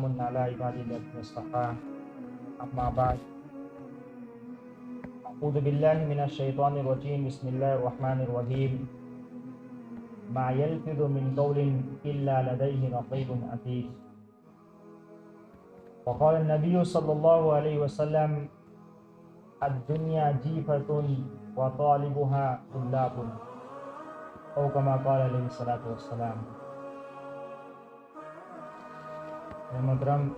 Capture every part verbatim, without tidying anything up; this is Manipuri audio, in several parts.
على عباده الذين اصطفى. أما بعد. أعوذ بالله من الشيطان الرجيم. بسم الله الرحمن الرحيم. ما يلفظ من قول إلا لديه رقيب عتيد. وقال النبي صلى الله عليه وسلم: الدنيا جيفة وطالبها غلاب. أو كما قال عليه الصلاة والسلام. ꯃꯌꯥꯝ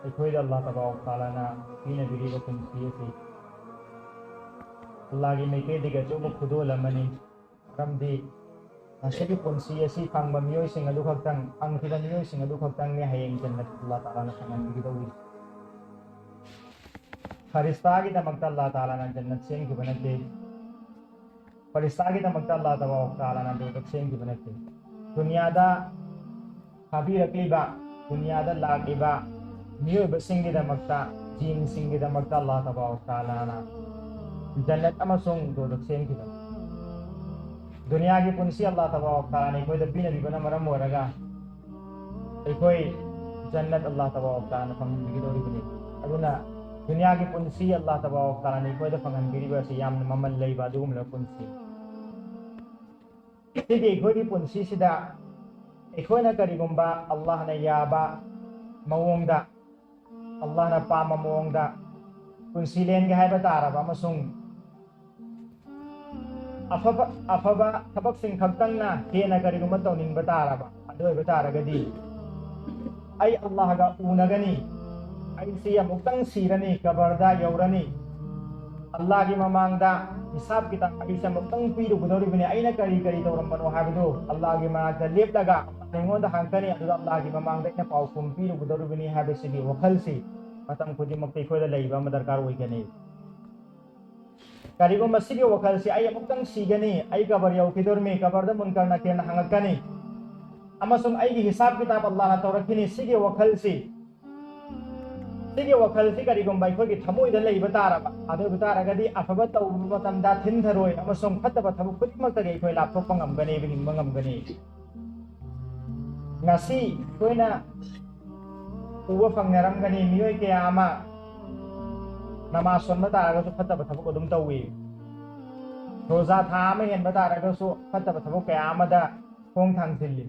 ꯑꯩꯈꯣꯏꯗ ꯑꯜꯂꯥꯍ ꯇꯕꯥꯔꯛ ꯇꯥꯂꯥꯅ ꯄꯤꯅꯕꯤꯔꯤꯕ ꯄꯨꯟꯁꯤ ꯑꯁꯤ ꯑꯜꯂꯥꯍꯒꯤ ꯃꯥꯏꯀꯩꯗꯒꯤ ꯑꯆꯧꯕ ꯈꯨꯗꯣꯜ ꯑꯃꯅꯤ꯫ ꯃꯔꯝꯗꯤ ꯉꯁꯤꯒꯤ ꯄꯨꯟꯁꯤ ꯑꯁꯤ ꯐꯪꯕ ꯃꯤꯑꯣꯏꯁꯤꯡ ꯑꯗꯨ ꯈꯛꯇꯪ, ꯐꯪꯈꯤꯕ ꯃꯤꯑꯣꯏꯁꯤꯡ ꯑꯗꯨ ꯈꯛꯇꯪꯅꯤ ꯍꯌꯦꯡ ꯖꯟꯅꯠ ꯑꯜꯂꯥꯍ ꯇꯥꯂꯥꯅ ꯐꯪꯍꯟꯕꯤꯒꯗꯧꯔꯤꯁꯤ꯫ ꯐꯔꯤꯁꯇꯥꯒꯤꯗꯃꯛꯇ ꯑꯜꯂꯥꯍ ꯇꯥꯂꯥꯅ ꯖꯟꯅꯠ ꯁꯦꯝꯈꯤꯕ ꯅꯠꯇꯦ꯫ ꯐꯔꯤꯁꯇꯥꯒꯤꯗꯃꯛꯇ ꯑꯜꯂꯥꯍ ꯇꯕꯥꯔꯛ ꯇꯥꯂꯥꯅ ꯗꯣꯖꯈ ꯁꯦꯝꯈꯤꯕ ꯅꯠꯇꯦ꯫ ꯗꯨꯅꯤꯌꯥꯗ ꯊꯥꯕꯤꯔꯛꯂꯤꯕ, ꯗꯨꯅꯤꯌꯥꯗ ꯂꯥꯛꯂꯤꯕ ꯃꯤꯑꯣꯏꯕꯁꯤꯡꯒꯤꯗꯃꯛꯇ, ꯖꯤꯟꯁꯤꯡꯒꯤꯗꯃꯛꯇ ꯑꯜꯂꯥꯍ ꯇꯕꯥꯔꯛ ꯇꯥꯂꯥꯅ ꯖꯟꯅꯠ ꯑꯃꯁꯨꯡ ꯗꯣꯖꯈ ꯁꯦꯝꯈꯤꯕꯅꯤ꯫ ꯗꯨꯅꯤꯌꯥꯒꯤ ꯄꯨꯟꯁꯤ ꯑꯜꯂꯥꯍ ꯇꯕꯥꯔꯛ ꯇꯥꯂꯥꯅ ꯑꯩꯈꯣꯏꯗ ꯄꯤꯅꯕꯤꯕꯅ ꯃꯔꯝ ꯑꯣꯏꯔꯒ ꯑꯩꯈꯣꯏ ꯖꯟꯅꯠ ꯑꯜꯂꯥꯍ ꯇꯕꯥꯔꯛ ꯇꯥꯂꯥꯅ ꯐꯪꯍꯟꯕꯤꯒꯗꯧꯔꯤꯕꯅꯤ꯫ ꯑꯗꯨꯅ ꯗꯨꯅꯤꯌꯥꯒꯤ ꯄꯨꯟꯁꯤ ꯑꯜꯂꯥꯍ ꯇꯕꯥꯔꯛ ꯇꯥꯂꯥꯅ ꯑꯩꯈꯣꯏꯗ ꯐꯪꯍꯟꯕꯤꯔꯤꯕ ꯑꯁꯤ ꯌꯥꯝꯅ ꯃꯃꯜ ꯂꯩꯕ ꯑꯗꯨꯒꯨꯝꯂꯕ ꯄꯨꯟꯁꯤ꯫ ꯁꯤꯒꯤ ꯑꯩꯈꯣꯏꯒꯤ ꯄꯨꯟꯁꯤꯁꯤꯗ ꯑꯩꯈꯣꯏꯅ ꯀꯔꯤꯒꯨꯝꯕ ꯑꯜꯂꯥꯍꯅ ꯌꯥꯕ ꯃꯑꯣꯡꯗ, ꯑꯜꯂꯥꯍꯅ ꯄꯥꯝꯕ ꯃꯑꯣꯡꯗ ꯄꯨꯟꯁꯤ ꯂꯦꯟꯒꯦ ꯍꯥꯏꯕ ꯇꯥꯔꯕ ꯑꯃꯁꯨꯡ ꯑꯐꯕ, ꯑꯐꯕ ꯊꯕꯛꯁꯤꯡ ꯈꯛꯇꯪꯅ ꯍꯦꯟꯅ ꯀꯔꯤꯒꯨꯝꯕ ꯇꯧꯅꯤꯡꯕ ꯇꯥꯔꯕ, ꯑꯗꯨ ꯑꯣꯏꯕ ꯇꯥꯔꯒꯗꯤ ꯑꯩ ꯑꯜꯂꯥꯍꯒ ꯎꯅꯒꯅꯤ, ꯑꯩꯁꯤ ꯑꯃꯨꯛꯇꯪ ꯁꯤꯔꯅꯤ, ꯀꯕꯔꯗ ꯌꯧꯔꯅꯤ, ꯑꯜꯂꯥꯍꯒꯤ ꯃꯃꯥꯡꯗ ꯍꯤꯁꯥꯕ ꯀꯤꯇꯥꯕ ꯑꯩꯁꯦ ꯑꯃꯨꯛꯇꯪ ꯄꯤꯔꯨꯒꯗꯧꯔꯤꯕꯅꯤ, ꯑꯩꯅ ꯀꯔꯤ ꯀꯔꯤ ꯇꯧꯔꯝꯕꯅꯣ ꯍꯥꯏꯕꯗꯨ ꯑꯜꯂꯥꯍꯒꯤ ꯃꯅꯥꯛꯇ ꯂꯦꯞꯂꯒ ꯑꯩꯉꯣꯟꯗ ꯍꯪꯉꯛꯀꯅꯤ, ꯑꯗꯨꯗ ꯑꯜꯂꯥꯍꯒꯤ ꯃꯃꯥꯡꯗ ꯑꯩꯅ ꯄꯥꯎꯈꯨꯝ ꯄꯤꯔꯨꯒꯗꯧꯔꯤꯕꯅꯤ ꯍꯥꯏꯕꯁꯤꯒꯤ ꯋꯥꯈꯜꯁꯤ ꯃꯇꯝ ꯈꯨꯗꯤꯡꯃꯛꯇ ꯑꯩꯈꯣꯏꯗ ꯂꯩꯕ ꯑꯃ ꯗꯔꯀꯥꯔ ꯑꯣꯏꯒꯅꯤ꯫ ꯀꯔꯤꯒꯨꯝꯕ ꯁꯤꯒꯤ ꯋꯥꯈꯜꯁꯤ, "ꯑꯩ ꯑꯃꯨꯛꯇꯪ ꯁꯤꯒꯅꯤ, ꯑꯩ ꯀꯕꯔ ꯌꯧꯈꯤꯗꯣꯔꯤꯃꯤ, ꯀꯕꯔꯗ ꯃꯨꯟꯀꯔ ꯅꯀꯤꯔꯅ ꯍꯪꯉꯛꯀꯅꯤ, ꯑꯃꯁꯨꯡ ꯑꯩꯒꯤ ꯍꯤꯁꯥꯕ ꯀꯤꯇꯥꯕ ꯑꯜꯂꯥꯍꯅ ꯇꯧꯔꯛꯈꯤꯅꯤ", ꯁꯤꯒꯤ ꯋꯥꯈꯜꯁꯤ, ꯁꯤꯒꯤ ꯋꯥꯈꯜꯁꯤ ꯀꯔꯤꯒꯨꯝꯕ ꯑꯩꯈꯣꯏꯒꯤ ꯊꯃꯣꯏꯗ ꯂꯩꯕ ꯇꯥꯔꯕ, ꯑꯗꯨ ꯑꯣꯏꯕ ꯇꯥꯔꯒꯗꯤ ꯑꯐꯕ ꯇꯧꯔꯨꯕ ꯃꯇꯝꯗ ꯊꯤꯟꯊꯔꯣꯏ ꯑꯃꯁꯨꯡ ꯐꯠꯇꯕ ꯊꯕꯛ ꯈꯨꯗꯤꯡꯃꯛꯇꯒꯤ ꯑꯩꯈꯣꯏ ꯂꯥꯞꯊꯣꯛꯄ ꯉꯝꯒꯅꯤ, ꯍꯤꯡꯕ ꯉꯝꯒꯅꯤ꯫ ꯉꯁꯤ ꯑꯩꯈꯣꯏꯅ ꯎꯕ ꯐꯪꯅꯔꯝꯒꯅꯤ, ꯃꯤꯑꯣꯏ ꯀꯌꯥ ꯑꯃ ꯅꯃꯥꯖ ꯁꯣꯟꯕ ꯇꯥꯔꯒꯁꯨ ꯐꯠꯇꯕ ꯊꯕꯛ ꯑꯗꯨꯝ ꯇꯧꯏ꯫ ꯔꯣꯖꯥ ꯊꯥ ꯑꯃ ꯍꯦꯟꯕ ꯇꯥꯔꯒꯁꯨ ꯐꯠꯇꯕ ꯊꯕꯛ ꯀꯌꯥ ꯑꯃꯗ ꯈꯣꯡ ꯊꯥꯡꯖꯤꯜꯂꯤ꯫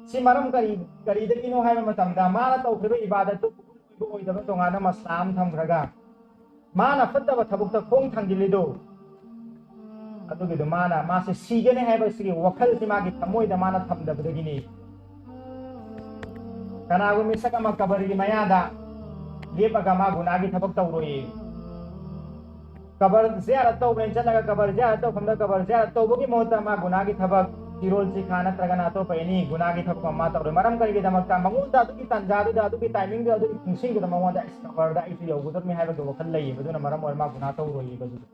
ꯁꯤ ꯃꯔꯝ ꯀꯔꯤ, ꯀꯔꯤꯗꯒꯤꯅꯣ ꯍꯥꯏꯕ ꯃꯇꯝꯗ, ꯃꯥꯅ ꯇꯧꯈ꯭ꯔꯤꯕ ꯏꯕꯥꯗꯠꯇꯨ ꯑꯣꯏꯗꯕ ꯇꯣꯉꯥꯟꯅ ꯃꯁꯂꯥ ꯑꯃ ꯊꯝꯈ꯭ꯔꯒ, ꯃꯥꯅ ꯐꯠꯇꯕ ꯊꯕꯛꯇ ꯈꯣꯡ ꯊꯥꯡꯖꯤꯜꯂꯤꯗꯣ, ꯑꯗꯨꯒꯤꯗꯣ ꯃꯥꯅ, ꯃꯥꯁꯦ ꯁꯤꯒꯅꯤ ꯍꯥꯏꯕ ꯁꯤꯒꯤ ꯋꯥꯈꯜꯁꯤ ꯃꯥꯒꯤ ꯊꯃꯣꯏꯗ ꯃꯥꯅ ꯊꯝꯗꯕꯗꯒꯤꯅꯤ꯫ ꯀꯅꯥꯒꯨꯝꯕ ꯃꯤꯁꯛ ꯑꯃ ꯀꯕꯔꯒꯤ ꯃꯌꯥꯗ ꯂꯦꯞꯄꯒ ꯃꯥ ꯒꯨꯅꯥꯒꯤ ꯊꯕꯛ ꯇꯧꯔꯣꯏꯌꯦ꯫ ꯀꯕꯔ ꯖꯤꯌꯥꯔꯠ ꯇꯧꯕꯅꯦꯅ ꯆꯠꯂꯒ ꯀꯕꯔ ꯖꯤꯌꯥꯔꯠ ꯇꯧꯐꯝꯗ ꯀꯕꯔ ꯖꯤꯌꯥꯔꯠ ꯇꯧꯕꯒꯤ ꯃꯍꯨꯠꯇ ꯃꯥ ꯒꯨꯅꯥꯒꯤ ꯊꯕꯛ, ꯐꯤꯔꯣꯜ ꯆꯤꯛꯈꯥ ꯅꯠꯇ꯭ꯔꯒꯅ ꯑꯇꯣꯞꯄ ꯑꯦꯅꯤ ꯒꯨꯅꯥꯒꯤ ꯊꯕꯛ ꯑꯃ ꯃꯥ ꯇꯧꯔꯣꯏ꯫ ꯃꯔꯝ ꯀꯔꯤꯒꯤꯗꯃꯛꯇ? ꯃꯉꯣꯟꯗ ꯑꯗꯨꯒꯤ ꯇꯥꯟꯖꯥꯗꯨꯗ, ꯑꯗꯨꯒꯤ ꯄꯨꯡꯁꯤꯡꯗꯨꯗ ꯃꯉꯣꯟꯗ, "ꯑꯁ, ꯀꯕꯔꯗ ꯑꯩꯁꯨ ꯌꯧꯒꯗꯕꯅꯤ" ꯍꯥꯏꯕꯒꯤ ꯋꯥꯈꯜ ꯂꯩꯌꯦꯕ꯫ ꯑꯗꯨꯅ ꯃꯔꯝ ꯑꯣꯏꯔꯒ ꯃꯥ ꯒꯨꯅꯥ ꯇꯧꯔꯣꯏꯌꯦꯕ꯫ ꯑꯗꯨꯗ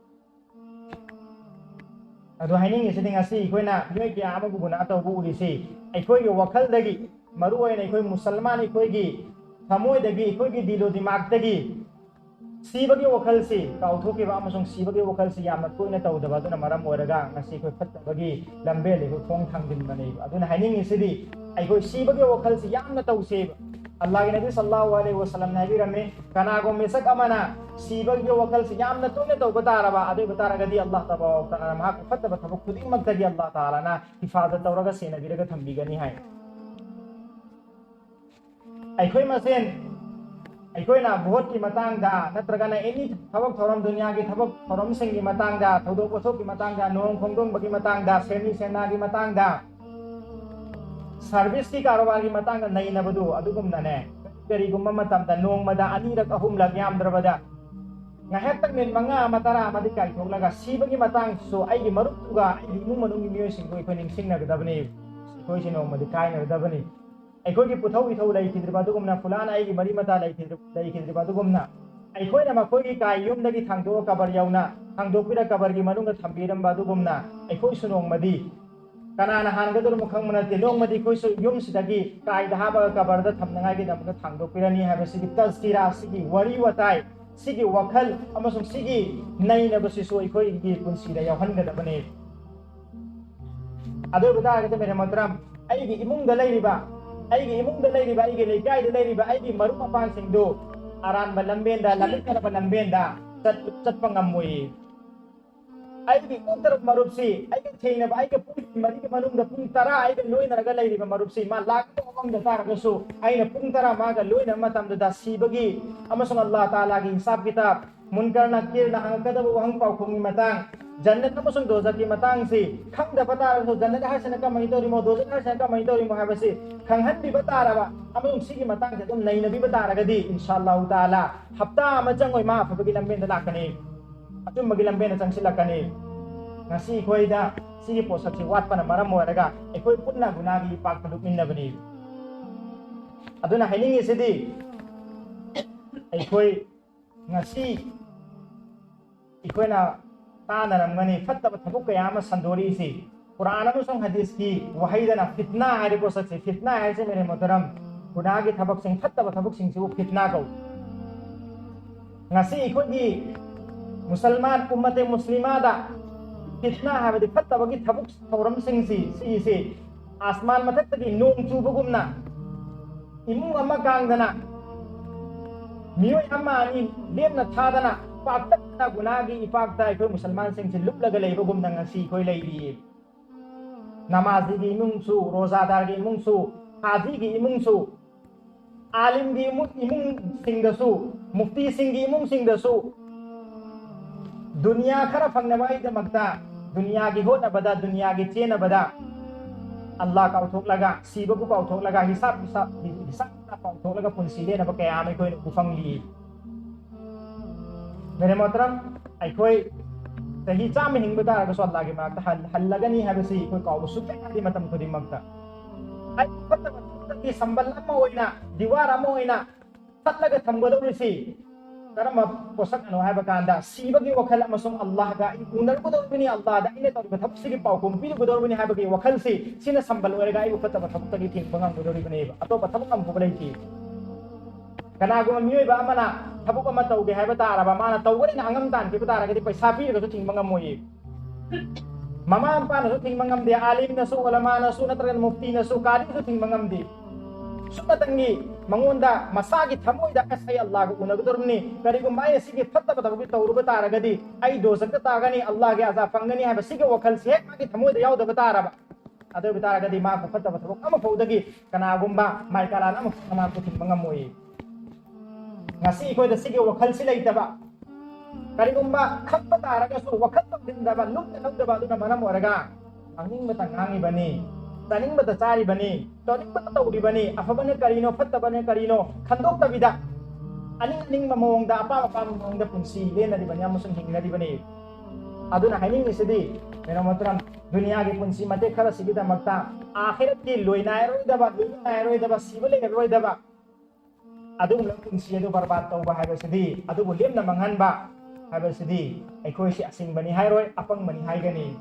ꯑꯗꯣ ꯍꯥꯏꯅꯤꯡꯉꯤꯁꯤꯗꯤ, ꯉꯁꯤ ꯑꯩꯈꯣꯏꯅ ꯃꯤꯑꯣꯏ ꯀꯌꯥ ꯑꯃꯕꯨ ꯒꯨꯅꯥ ꯇꯧꯕ ꯎꯔꯤꯁꯤ ꯑꯩꯈꯣꯏꯒꯤ ꯋꯥꯈꯜꯗꯒꯤ, ꯃꯔꯨ ꯑꯣꯏꯅ ꯑꯩꯈꯣꯏ ꯃꯨꯁꯜꯃꯥꯟ ꯑꯩꯈꯣꯏꯒꯤ ꯊꯃꯣꯏꯗꯒꯤ, ꯑꯩꯈꯣꯏꯒꯤ ꯗꯤꯂꯣ ꯗꯤꯃꯥꯛꯇꯒꯤ ꯁꯤꯕꯒꯤ ꯋꯥꯈꯜꯁꯤ ꯀꯥꯎꯊꯣꯛꯈꯤꯕ ꯑꯃꯁꯨꯡ ꯁꯤꯕꯒꯤ ꯋꯥꯈꯜꯁꯤ ꯌꯥꯝꯅ ꯇꯣꯏꯅ ꯇꯧꯗꯕ꯫ ꯑꯗꯨꯅ ꯃꯔꯝ ꯑꯣꯏꯔꯒ ꯉꯁꯤ ꯑꯩꯈꯣꯏ ꯐꯠꯇꯕꯒꯤ ꯂꯝꯕꯦꯜ ꯑꯩꯈꯣꯏ ꯈꯣꯡ ꯊꯥꯡꯖꯤꯟꯕꯅꯦꯕ꯫ ꯑꯗꯨꯅ ꯍꯥꯏꯅꯤꯡꯉꯤꯁꯤꯗꯤ, ꯑꯩꯈꯣꯏ ꯁꯤꯕꯒꯤ ꯋꯥꯈꯜꯁꯤ ꯌꯥꯝꯅ ꯇꯧꯁꯦꯕ꯫ ꯑꯜꯂꯥꯍꯒꯤ ꯅꯕꯤ ꯁꯜꯂꯜꯂꯥꯍꯨ ꯑꯂꯩꯍꯤ ꯋꯁꯜꯂꯝꯅ ꯍꯥꯏꯕꯤꯔꯝꯃꯤ, "ꯀꯅꯥꯒꯨꯝꯕ ꯃꯤꯁꯛ ꯑꯃꯅ ꯁꯤꯕꯒꯤ ꯋꯥꯈꯜꯁꯤ ꯌꯥꯝꯅ ꯇꯣꯏꯅ ꯇꯧꯕ ꯇꯥꯔꯕ, ꯑꯗꯨ ꯑꯣꯏꯕ ꯇꯥꯔꯒꯗꯤ ꯑꯜꯂꯥꯍ ꯇꯕꯥꯔꯛ ꯋ ꯇꯥꯂꯥꯅ ꯃꯍꯥꯛꯄꯨ ꯐꯠꯇꯕ ꯊꯕꯛ ꯈꯨꯗꯤꯡꯃꯛꯇꯒꯤ ꯑꯜꯂꯥꯍ ꯇꯥꯂꯥꯅ ꯍꯤꯐꯥꯖꯠ ꯇꯧꯔꯒ ꯁꯦꯟꯅꯕꯤꯔꯒ ꯊꯝꯕꯤꯒꯅꯤ" ꯍꯥꯏ꯫ ꯑꯩꯈꯣꯏ ꯃꯁꯦꯟ, ꯑꯩꯈꯣꯏꯅ ꯚꯣꯠꯀꯤ ꯃꯇꯥꯡꯗ ꯅꯠꯇ꯭ꯔꯒꯅ ꯑꯦꯅꯤ ꯊꯕꯛ ꯊꯧꯔꯝ, ꯗꯨꯅꯤꯌꯥꯒꯤ ꯊꯕꯛ ꯊꯧꯔꯝꯁꯤꯡꯒꯤ ꯃꯇꯥꯡꯗ, ꯊꯧꯗꯣꯛ ꯋꯥꯊꯣꯛꯀꯤ ꯃꯇꯥꯡꯗ, ꯂꯨꯍꯣꯡ ꯈꯣꯡꯗꯣꯡꯕꯒꯤ ꯃꯇꯥꯡꯗ, ꯁꯦꯝꯃꯤ ꯁꯦꯝꯅꯥꯒꯤ ꯃꯇꯥꯡꯗ, ꯁꯥꯔꯚꯤꯁꯀꯤ ꯀꯥꯔꯣꯕꯥꯔꯒꯤ ꯃꯇꯥꯡꯗ ꯅꯩꯅꯕꯗꯨ, ꯑꯗꯨꯒꯨꯝꯅꯅꯦ, ꯀꯔꯤꯒꯨꯝꯕ ꯃꯇꯝꯗ ꯅꯣꯡꯃꯗ ꯑꯅꯤꯔꯛ ꯑꯍꯨꯝꯂꯛ ꯌꯥꯝꯗ꯭ꯔꯕꯗ ꯉꯥꯏꯍꯥꯛꯇꯪ ꯃꯤꯅꯤꯠ ꯃꯉꯥ ꯑꯃ, ꯇꯔꯥ ꯑꯃꯗꯤ ꯀꯥꯏꯊꯣꯛꯂꯒ ꯁꯤꯕꯒꯤ ꯃꯇꯥꯡꯁꯨ ꯑꯩꯒꯤ ꯃꯔꯨꯞꯇꯨꯒ ꯑꯩꯒꯤ ꯏꯃꯨꯡ ꯃꯅꯨꯡꯒꯤ ꯃꯤꯑꯣꯏꯁꯤꯡꯗꯨ ꯑꯩꯈꯣꯏ ꯅꯤꯡꯁꯤꯡꯅꯒꯗꯕꯅꯤ꯫ ꯑꯩꯈꯣꯏꯁꯦ ꯅꯣꯡꯃꯗꯤ ꯀꯥꯏꯅꯒꯗꯕꯅꯤ꯫ ꯑꯩꯈꯣꯏꯒꯤ ꯄꯨꯊꯧ ꯏꯊꯧ ꯂꯩꯈꯤꯗ꯭ꯔꯤꯕ ꯑꯗꯨꯒꯨꯝꯅ, ꯐꯨꯂꯥꯅ ꯑꯩꯒꯤ ꯃꯔꯤ ꯃꯇꯥ ꯂꯩꯈꯤꯗ꯭ꯔꯤ-, ꯂꯩꯈꯤꯗ꯭ꯔꯤꯕ ꯑꯗꯨꯒꯨꯝꯅ, ꯑꯩꯈꯣꯏꯅ ꯃꯈꯣꯏꯒꯤ ꯀꯥꯏ ꯌꯨꯝꯗꯒꯤ ꯊꯥꯡꯗꯣꯛꯑ ꯀꯕꯔ ꯌꯧꯅ ꯊꯥꯡꯗꯣꯛꯄꯤꯔ ꯀꯕꯔꯒꯤ ꯃꯅꯨꯡꯗ ꯊꯝꯕꯤꯔꯝꯕ ꯑꯗꯨꯒꯨꯝꯅ, ꯑꯩꯈꯣꯏꯁꯨ ꯅꯣꯡꯃꯗꯤ, ꯀꯅꯥꯅ ꯍꯥꯟꯒꯗꯧꯔꯤꯕꯅꯣ ꯈꯪꯕ ꯅꯠꯇꯦ, ꯅꯣꯡꯃꯗꯤ ꯑꯩꯈꯣꯏꯁꯨ ꯌꯨꯝꯁꯤꯗꯒꯤ ꯀꯥꯏꯗ ꯍꯥꯞꯄꯒ ꯀꯕꯔꯗ ꯊꯝꯅꯉꯥꯏꯒꯤꯗꯃꯛꯇ ꯊꯥꯡꯗꯣꯛꯄꯤꯔꯅꯤ ꯍꯥꯏꯕꯁꯤꯒꯤ ꯇꯖꯀꯤꯔꯥ, ꯁꯤꯒꯤ ꯋꯥꯔꯤ ꯋꯥꯇꯥꯏ, ꯁꯤꯒꯤ ꯋꯥꯈꯜ ꯑꯃꯁꯨꯡ ꯁꯤꯒꯤ ꯅꯩꯅꯕꯁꯤꯁꯨ ꯑꯩꯈꯣꯏꯒꯤ ꯄꯨꯟꯁꯤꯗ ꯌꯥꯎꯍꯟꯒꯗꯕꯅꯤ꯫ ꯑꯗꯨ ꯑꯣꯏꯕ ꯇꯥꯔꯒꯗꯤ, ꯃꯦꯔꯦ ꯃꯣꯍꯇꯔꯝ, ꯑꯩꯒꯤ ꯏꯃꯨꯡꯗ ꯂꯩꯔꯤꯕ ꯑꯩꯒꯤ ꯏꯃꯨꯡꯗ ꯂꯩꯔꯤꯕ, ꯑꯩꯒꯤ ꯂꯩꯀꯥꯏꯗ ꯂꯩꯔꯤꯕ ꯑꯩꯒꯤ ꯃꯔꯨꯞ ꯃꯄꯥꯡꯁꯤꯡꯗꯨ ꯑꯔꯥꯟꯕ ꯂꯝꯕꯦꯟꯗ, ꯂꯝꯃꯤꯟꯅꯔꯕ ꯂꯝꯕꯦꯟꯗ ꯆꯠ-, ꯆꯠꯄ ꯉꯝꯃꯣꯏ꯫ ꯑꯩꯒꯤ ꯎꯠꯇꯔ ꯃꯔꯨꯞꯁꯤ, ꯑꯩꯒ ꯊꯦꯡꯅꯕ, ꯑꯩꯒ ꯄꯨꯡ ꯃꯔꯤꯒꯤ ꯃꯅꯨꯡꯗ ꯄꯨꯡ ꯇꯔꯥ ꯑꯩꯒ ꯂꯣꯏꯅꯔꯒ ꯂꯩꯔꯤꯕ ꯃꯔꯨꯞꯁꯤ, ꯃꯥ ꯂꯥꯛꯄ ꯃꯐꯝꯗ ꯇꯥꯔꯒꯁꯨ, ꯑꯩꯅ ꯄꯨꯡ ꯇꯔꯥ ꯃꯥꯒ ꯂꯣꯏꯅꯕ ꯃꯇꯝꯗꯨꯗ ꯁꯤꯕꯒꯤ ꯑꯃꯁꯨꯡ ꯑꯜꯂꯥꯍ ꯇꯥꯂꯥꯒꯤ ꯍꯤꯁꯥꯕ ꯀꯤꯇꯥꯕ, ꯃꯨꯟꯀꯔ ꯅꯀꯤꯔꯅ ꯍꯪꯉꯛꯀꯗꯕ ꯋꯥꯍꯪ ꯄꯥꯎꯈꯨꯝꯒꯤ ꯃꯇꯥꯡ, ꯖꯟꯅꯠ ꯑꯃꯁꯨꯡ ꯗꯣꯖꯈꯀꯤ ꯃꯇꯥꯡꯁꯤ ꯈꯪꯗꯕ ꯇꯥꯔꯒꯁꯨ, ꯖꯟꯅꯠ ꯍꯥꯏꯁꯤꯅ ꯀꯃꯥꯏꯅ ꯇꯧꯔꯤꯃꯣ, ꯗꯣꯖꯈ ꯍꯥꯏꯁꯤꯅ ꯀꯃꯥꯏꯅ ꯇꯧꯔꯤꯃꯣ ꯍꯥꯏꯕꯁꯤ ꯈꯪꯍꯟꯕꯤꯕ ꯇꯥꯔꯕ ꯑꯃꯁꯨꯡ ꯁꯤꯒꯤ ꯃꯇꯥꯡꯁꯦ ꯑꯗꯨꯝ ꯅꯩꯅꯕꯤꯕ ꯇꯥꯔꯒꯗꯤ, ꯏꯟꯁꯥ ꯑꯜꯂꯥꯍꯨ ꯇꯥꯂꯥ, ꯍꯞꯇꯥ ꯑꯃ ꯆꯪꯉꯣꯏ ꯃꯥ ꯑꯐꯕꯒꯤ ꯂꯝꯕꯦꯟꯗ ꯂꯥꯛꯀꯅꯤ, ꯑꯆꯨꯝꯕꯒꯤ ꯂꯝꯕꯦꯟꯗ ꯆꯪꯁꯤꯜꯂꯛꯀꯅꯤ꯫ ꯉꯁꯤ ꯑꯩꯈꯣꯏꯗ ꯁꯤꯒꯤ ꯄꯣꯠꯁꯛꯁꯤ ꯋꯥꯠꯄꯅ ꯃꯔꯝ ꯑꯣꯏꯔꯒ ꯑꯩꯈꯣꯏ ꯄꯨꯟꯅ ꯒꯨꯅꯥꯒꯤ ꯏꯄꯥꯛꯇ ꯂꯨꯞꯃꯤꯟꯅꯕꯅꯤ꯫ ꯑꯗꯨꯅ ꯍꯥꯏꯅꯤꯡꯉꯤꯁꯤꯗꯤ, ꯑꯩꯈꯣꯏ ꯉꯁꯤ ꯑꯩꯈꯣꯏꯅ ꯇꯥꯅꯔꯝꯒꯅꯤ, ꯐꯠꯇꯕ ꯊꯕꯛ ꯀꯌꯥ ꯑꯃ ꯁꯟꯗꯣꯔꯛꯏꯁꯤ꯫ ꯀꯨꯔꯥꯟ ꯑꯃꯁꯨꯡ ꯍꯗꯤꯁꯀꯤ ꯋꯥꯍꯩꯗꯅ ꯐꯤꯠꯅꯥ ꯍꯥꯏꯔꯤꯕ ꯄꯣꯠꯁꯛꯁꯦ, ꯐꯤꯠꯅꯥ ꯍꯥꯏꯔꯤꯁꯦ ꯃꯦꯔꯦ ꯃꯣꯍꯇꯔꯝ, ꯒꯨꯅꯥꯒꯤ ꯊꯕꯛꯁꯤꯡ, ꯐꯠꯇꯕ ꯊꯕꯛꯁꯤꯡꯁꯤꯕꯨ ꯐꯤꯠꯅꯥ ꯀꯧꯏ꯫ ꯉꯁꯤ ꯑꯩꯈꯣꯏꯒꯤ ꯃꯨꯁꯜꯃꯥꯟ ꯎꯝꯃꯇꯦ ꯃꯨꯁꯂꯤꯃꯥꯗ ꯐꯤꯠꯅꯥ ꯍꯥꯏꯕꯗꯤ ꯐꯠꯇꯕꯒꯤ ꯊꯕꯛ ꯊꯧꯔꯝꯁꯤꯡꯁꯤ, ꯁꯤꯁꯦ ꯑꯁꯃꯥꯟ ꯃꯊꯛꯇꯒꯤ ꯅꯣꯡ ꯆꯨꯕꯒꯨꯝꯅ, ꯏꯃꯨꯡ ꯑꯃ ꯀꯥꯡꯗꯅ, ꯃꯤꯑꯣꯏ ꯑꯃ ꯑꯅꯤ ꯂꯦꯞꯅ ꯊꯥꯗꯅ, ꯄꯥꯛꯇꯛꯅ ꯒꯨꯅꯥꯒꯤ ꯏꯄꯥꯛꯇ ꯑꯩꯈꯣꯏ ꯃꯨꯁꯜꯃꯥꯟꯁꯤꯡꯁꯤ ꯂꯨꯞꯂꯒ ꯂꯩꯕꯒꯨꯝꯅ ꯉꯁꯤ ꯑꯩꯈꯣꯏ ꯂꯩꯔꯤꯌꯦ꯫ ꯅꯃꯥꯖꯤꯒꯤ ꯏꯃꯨꯡꯁꯨ, ꯔꯣꯖꯥꯗꯥꯔꯒꯤ ꯏꯃꯨꯡꯁꯨ, ꯍꯥꯖꯤꯒꯤ ꯏꯃꯨꯡꯁꯨ, ꯑꯥꯂꯤꯝꯒꯤ ꯏꯃꯨꯡ, ꯏꯃꯨꯡꯁꯤꯡꯗꯁꯨ, ꯃꯨꯐꯇꯤꯁꯤꯡꯒꯤ ꯏꯃꯨꯡꯁꯤꯡꯗꯁꯨ, ꯗꯨꯅꯤꯌꯥ ꯈꯔ ꯐꯪꯅꯕꯒꯤꯗꯃꯛꯇ, ꯗꯨꯅꯤꯌꯥꯒꯤ ꯍꯣꯠꯅꯕꯗ, ꯗꯨꯅꯤꯌꯥꯒꯤ ꯆꯦꯟꯅꯕꯗ, ꯑꯜꯂꯥꯍ ꯀꯥꯎꯊꯣꯛꯂꯒ, ꯁꯤꯕꯕꯨ ꯀꯥꯎꯊꯣꯛꯂꯒ, ꯍꯤꯁꯥꯕ, ꯍꯤꯁꯥꯕ, ꯍꯤꯁꯥꯕ ꯀꯥꯎꯊꯣꯛꯂꯒ ꯄꯨꯟꯁꯤ ꯂꯦꯟꯅꯕ ꯀꯌꯥ ꯑꯃ ꯑꯩꯈꯣꯏꯅ ꯎꯕ ꯐꯪꯂꯤ꯫ ꯃꯦꯔꯦ ꯃꯣꯍꯇꯔꯝ, ꯑꯩꯈꯣꯏ ꯆꯍꯤ ꯆꯥꯝꯃ ꯍꯤꯡꯕ ꯇꯥꯔꯒꯁꯨ ꯑꯜꯂꯥꯍꯒꯤ ꯃꯅꯥꯛꯇ ꯍꯟ-, ꯍꯜꯂꯒꯅꯤ ꯍꯥꯏꯕꯁꯤ ꯑꯩꯈꯣꯏ ꯀꯥꯎꯕ ꯁꯨꯡꯌꯥ ꯌꯥꯗꯦ ꯃꯇꯝ ꯈꯨꯗꯤꯡꯃꯛꯇ꯫ ꯑꯩ ꯐꯠꯇꯕ ꯊꯕꯛꯇꯒꯤ ꯁꯝꯕꯜ ꯑꯃ ꯑꯣꯏꯅ, ꯗꯤꯋꯥꯔ ꯑꯃ ꯑꯣꯏꯅ ꯆꯠꯂꯒ ꯊꯝꯒꯗꯧꯔꯤꯁꯤ ꯀꯔꯝꯕ ꯄꯣꯠꯁꯛꯅꯣ ꯍꯥꯏꯕ ꯀꯥꯟꯗ, ꯁꯤꯕꯒꯤ ꯋꯥꯈꯜ ꯑꯃꯁꯨꯡ ꯑꯜꯂꯥꯍꯒ ꯑꯩ ꯎꯅꯔꯨꯒꯗꯧꯔꯤꯕꯅꯤ, ꯑꯜꯂꯥꯍꯗ ꯑꯩꯅ ꯇꯧꯔꯤꯕ ꯊꯕꯛꯁꯤꯒꯤ ꯄꯥꯎꯈꯨꯝ ꯄꯤꯔꯨꯒꯗꯧꯔꯤꯕꯅꯤ ꯍꯥꯏꯕꯒꯤ ꯋꯥꯈꯜꯁꯤ, ꯁꯤꯅ ꯁꯝꯕꯜ ꯑꯣꯏꯔꯒ ꯑꯩꯕꯨ ꯐꯠꯇꯕ ꯊꯕꯛꯇꯒꯤ ꯊꯤꯡꯕ ꯉꯝꯒꯗꯧꯔꯤꯕꯅꯦꯕ꯫ ꯑꯇꯣꯞꯄ ꯊꯕꯛ ꯑꯃꯐꯥꯎꯕ ꯂꯩꯇꯦ꯫ ꯀꯅꯥꯒꯨꯝꯕ ꯃꯤꯑꯣꯏꯕ ꯑꯃꯅ ꯊꯕꯛ ꯑꯃ ꯇꯧꯒꯦ ꯍꯥꯏꯕ ꯇꯥꯔꯕ, ꯃꯥꯅ ꯇꯧꯒꯅꯤꯅ ꯑꯉꯝ ꯇꯥꯟꯈꯤꯕ ꯇꯥꯔꯒꯗꯤ ꯄꯩꯁꯥ ꯄꯤꯔꯒꯁꯨ ꯊꯤꯡꯕ ꯉꯝꯃꯣꯏꯌꯦ꯫ ꯃꯃꯥ ꯃꯄꯥꯅꯁꯨ ꯊꯤꯡꯕ ꯉꯝꯗꯦ, ꯑꯥꯂꯤꯝꯅꯁꯨ, ꯑꯣꯂꯃꯥꯅꯁꯨ, ꯅꯠꯇ꯭ꯔꯒꯅ ꯃꯨꯐꯇꯤꯅꯁꯨ, ꯀꯥꯗꯤꯁꯨ ꯊꯤꯡꯕ ꯉꯝꯗꯦ꯫ ꯁꯨꯞꯅꯇꯪꯒꯤ ꯃꯉꯣꯟꯗ ꯃꯁꯥꯒꯤ ꯊꯃꯣꯏꯗ ꯑꯁ ꯑꯩ ꯑꯜꯂꯥꯍꯒ ꯎꯅꯒꯗꯧꯔꯕꯅꯤ, ꯀꯔꯤꯒꯨꯝꯕ ꯑꯩꯅ ꯁꯤꯒꯤ ꯐꯠꯇꯕ ꯊꯕꯛꯁꯤ ꯇꯧꯔꯨꯕ ꯇꯥꯔꯒꯗꯤ ꯑꯩ ꯗꯣꯖꯛꯇ ꯇꯥꯒꯅꯤ, ꯑꯜꯂꯥꯍꯒꯤ ꯑꯖꯥ ꯐꯪꯒꯅꯤ ꯍꯥꯏꯕ ꯁꯤꯒꯤ ꯋꯥꯈꯜꯁꯦ ꯍꯦꯛ ꯃꯥꯒꯤ ꯊꯃꯣꯏꯗ ꯌꯥꯎꯗꯕ ꯇꯥꯔꯕ, ꯑꯗꯨ ꯑꯣꯏꯕ ꯇꯥꯔꯒꯗꯤ ꯃꯥꯕꯨ ꯐꯠꯇꯕ ꯊꯕꯛ ꯑꯃꯐꯥꯎꯗꯒꯤ ꯀꯅꯥꯒꯨꯝꯕ ꯃꯥꯏ ꯀꯥꯂꯥꯟ ꯑꯃꯐꯥꯎꯅ ꯃꯥ ꯄꯨꯊꯤꯟꯕ ꯉꯝꯃꯣꯏ꯫ ꯉꯁꯤ ꯑꯩꯈꯣꯏꯗ ꯁꯤꯒꯤ ꯋꯥꯈꯜꯁꯤ ꯂꯩꯇꯕ, ꯀꯔꯤꯒꯨꯝꯕ ꯈꯪꯕ ꯇꯥꯔꯒꯁꯨ ꯋꯥꯈꯜ ꯇꯧꯁꯤꯟꯗꯕ, ꯂꯨꯞꯅ ꯂꯧꯗꯕ ꯑꯗꯨꯅ ꯃꯔꯝ ꯑꯣꯏꯔꯒ ꯈꯪꯅꯤꯡꯕꯇ ꯉꯥꯡꯉꯤꯕꯅꯤ, ꯆꯥꯅꯤꯡꯕꯇ ꯆꯥꯔꯤꯕꯅꯤ, ꯇꯧꯅꯤꯡꯕꯇ ꯇꯧꯔꯤꯕꯅꯤ, ꯑꯐꯕꯅ ꯀꯔꯤꯅꯣ ꯐꯠꯇꯕꯅ ꯀꯔꯤꯅꯣ ꯈꯟꯗꯣꯛꯇꯕꯤꯗ ꯑꯅꯤꯡ ꯑꯅꯤꯡꯕ ꯃꯑꯣꯡꯗ, ꯑꯄꯥꯝ ꯑꯄꯥꯝꯕ ꯃꯑꯣꯡꯗ ꯄꯨꯟꯁꯤ ꯂꯦꯟꯅꯔꯤꯕꯅꯤ ꯑꯃꯁꯨꯡ ꯍꯤꯡꯅꯔꯤꯕꯅꯤ꯫ ꯑꯗꯨꯅ ꯍꯥꯏꯅꯤꯡꯉꯤꯁꯤꯗꯤ, ꯃꯦꯔꯥ ꯃꯣꯍꯇꯔꯝ, ꯗꯨꯅꯤꯌꯥꯒꯤ ꯄꯨꯟꯁꯤ ꯃꯇꯦꯛ ꯈꯔꯁꯤꯒꯤꯗꯃꯛꯇ ꯑꯥꯈꯤꯔꯠꯀꯤ ꯂꯣꯏ ꯅꯥꯏꯔꯣꯏꯗꯕ, ꯂꯣꯏꯕ ꯅꯥꯏꯔꯣꯏꯗꯕ, ꯁꯤꯕ ꯂꯩꯔꯔꯣꯏꯗꯕ ꯑꯗꯨꯒꯨꯝꯂꯕ ꯄꯨꯟꯁꯤ ꯑꯗꯨ ꯕꯔꯕꯥꯗ ꯇꯧꯕ ꯍꯥꯏꯕꯁꯤꯗꯤ, ꯑꯗꯨꯕꯨ ꯂꯦꯝꯅ ꯃꯥꯡꯍꯟꯕ ꯍꯥꯏꯕꯁꯤꯗꯤ ꯑꯩꯈꯣꯏꯁꯤ ꯑꯁꯤꯡꯕꯅꯤ ꯍꯥꯏꯔꯣꯏ, ꯑꯄꯪꯕꯅꯤ ꯍꯥꯏꯒꯅꯤ꯫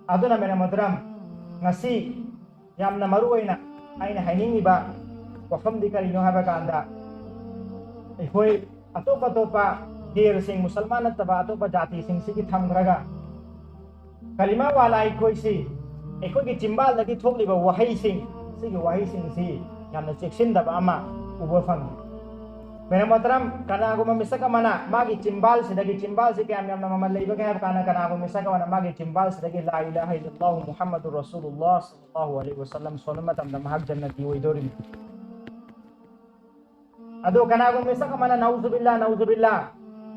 ꯑꯗꯨꯅ ꯃꯦꯔꯥ ꯃꯣꯍꯇꯔꯝ, ꯉꯁꯤ ꯌꯥꯝꯅ ꯃꯔꯨ ꯑꯣꯏꯅ ꯑꯩꯅ ꯍꯥꯏꯅꯤꯡꯉꯤꯕ ꯋꯥꯐꯝꯗꯤ ꯀꯔꯤꯅꯣ ꯍꯥꯏꯕ ꯀꯥꯟꯗ, ꯑꯩꯈꯣꯏ ꯑꯇꯣꯞ ꯑꯇꯣꯞꯄ ꯒꯦꯔꯁꯤꯡ, ꯃꯨꯁꯜꯃꯥꯟ ꯅꯠꯇꯕ ꯑꯇꯣꯞꯄ ꯖꯥꯇꯤꯁꯤꯡꯁꯤꯒꯤ ꯊꯝꯈ꯭ꯔꯒ, ꯀꯂꯤꯃꯥ ꯋꯥꯂꯥ ꯑꯩꯈꯣꯏꯁꯤ, ꯑꯩꯈꯣꯏꯒꯤ ꯆꯤꯝꯕꯥꯜꯗꯒꯤ ꯊꯣꯛꯂꯤꯕ ꯋꯥꯍꯩꯁꯤꯡ, ꯁꯤꯒꯤ ꯋꯥꯍꯩꯁꯤꯡꯁꯤ ꯌꯥꯝꯅ ꯆꯦꯛꯁꯤꯟꯗꯕ ꯑꯃ ꯎꯕ ꯐꯪꯉꯤ꯫ ꯃꯦꯔꯥ ꯃꯣꯍꯇꯔꯝ, ꯀꯅꯥꯒꯨꯝꯕ ꯃꯤꯁꯛ ꯑꯃꯅ ꯃꯥꯒꯤ ꯆꯤꯝꯕꯥꯜꯁꯤꯗꯒꯤ, ꯆꯤꯝꯕꯥꯜꯁꯤ ꯀꯌꯥꯝ ꯌꯥꯝꯅ ꯃꯃꯜ ꯂꯩꯕꯒꯦ ꯍꯥꯏꯕ ꯀꯥꯟꯗ, ꯀꯅꯥꯒꯨꯝꯕ ꯃꯤꯁꯛ ꯑꯃꯅ ꯃꯥꯒꯤ ꯆꯤꯝꯕꯥꯜꯁꯤꯗꯒꯤ "ꯂꯥ ꯏꯂꯥꯍ ꯏꯜꯂꯜꯂꯥꯍꯨ ꯃꯨꯍꯝꯃꯗꯨꯔ ꯔꯁꯨꯂꯨꯜꯂꯥꯍ ꯁꯜꯂꯜꯂꯥꯍꯨ ꯑꯂꯩꯍꯤ ꯋꯁꯜꯂꯝ" ꯁꯣꯟꯕ ꯃꯇꯝꯗ ꯃꯍꯥꯛ ꯖꯟꯅꯇꯤ ꯑꯣꯏꯗꯧꯔꯤꯕꯅꯤ꯫ ꯑꯗꯣ ꯀꯅꯥꯒꯨꯝꯕ ꯃꯤꯁꯛ ꯑꯃꯅ "ꯅꯧꯖꯨꯕꯤꯜꯂꯥ, ꯅꯧꯖꯨꯕꯤꯜꯂꯥ,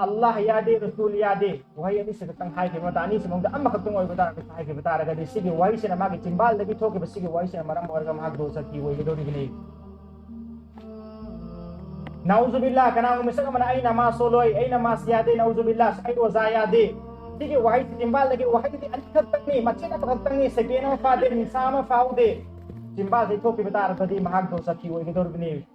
ꯑꯜꯂꯥꯍ ꯌꯥꯗꯦ, ꯔꯁꯨꯜ ꯌꯥꯗꯦ", ꯋꯥꯍꯩ ꯑꯅꯤꯁꯤ ꯈꯛꯇꯪ ꯍꯥꯏꯈꯤꯕ ꯃꯇꯝ, ꯑꯅꯤꯁꯤ ꯃꯅꯨꯡꯗ ꯑꯃꯈꯛꯇꯪ ꯑꯣꯏꯕ ꯇꯥꯔꯒꯗꯤ, ꯍꯥꯏꯈꯤꯕ ꯇꯥꯔꯒꯗꯤ, ꯁꯤꯒꯤ ꯋꯥꯍꯩꯁꯤꯅ, ꯃꯥꯒꯤ ꯆꯤꯝꯕꯥꯜꯗꯒꯤ ꯊꯣꯛꯈꯤꯕ ꯁꯤꯒꯤ ꯋꯥꯍꯩꯁꯤꯅ ꯃꯔꯝ ꯑꯣꯏꯔꯒ ꯃꯍꯥꯛ ꯗꯣꯖꯈꯤ ꯑꯣꯏꯒꯗꯧꯔꯤꯕꯅꯤ꯫ ꯅꯥꯎꯖꯨꯕꯤꯜꯂꯥ, ꯀꯅꯥꯒꯨꯝꯕ ꯃꯤꯁꯛ ꯑꯃꯅ "ꯑꯩ ꯅꯃꯥꯖ ꯁꯣꯜꯂꯣꯏ, ꯑꯩ ꯅꯃꯥꯖ ꯌꯥꯗꯦ, ꯅꯥꯎꯖꯨꯕꯤꯜꯂꯥ, ꯑꯩ ꯔꯣꯖꯥ ꯌꯥꯗꯦ", ꯁꯤꯒꯤ ꯋꯥꯍꯩꯁꯤ ꯆꯤꯝꯕꯥꯜꯗꯒꯤ, ꯋꯥꯍꯩꯗꯤ ꯑꯅꯤꯈꯛꯇꯪꯅꯤ, ꯃꯆꯦꯠ ꯑꯃꯈꯛꯇꯪꯅꯤ, ꯁꯦꯀꯦꯟ ꯑꯃ ꯐꯥꯗꯦ, ꯅꯤꯡꯁꯥ ꯑꯃ ꯐꯥꯍꯧꯗꯦ, ꯆꯤꯝꯕꯥꯜꯗꯒꯤ ꯊꯣꯛꯈꯤꯕ ꯇꯥꯔꯒꯗꯤ ꯃꯍꯥꯛ ꯗꯣꯖꯈꯤ ꯑꯣꯏꯒꯗꯧꯔꯤꯕꯅꯤ꯫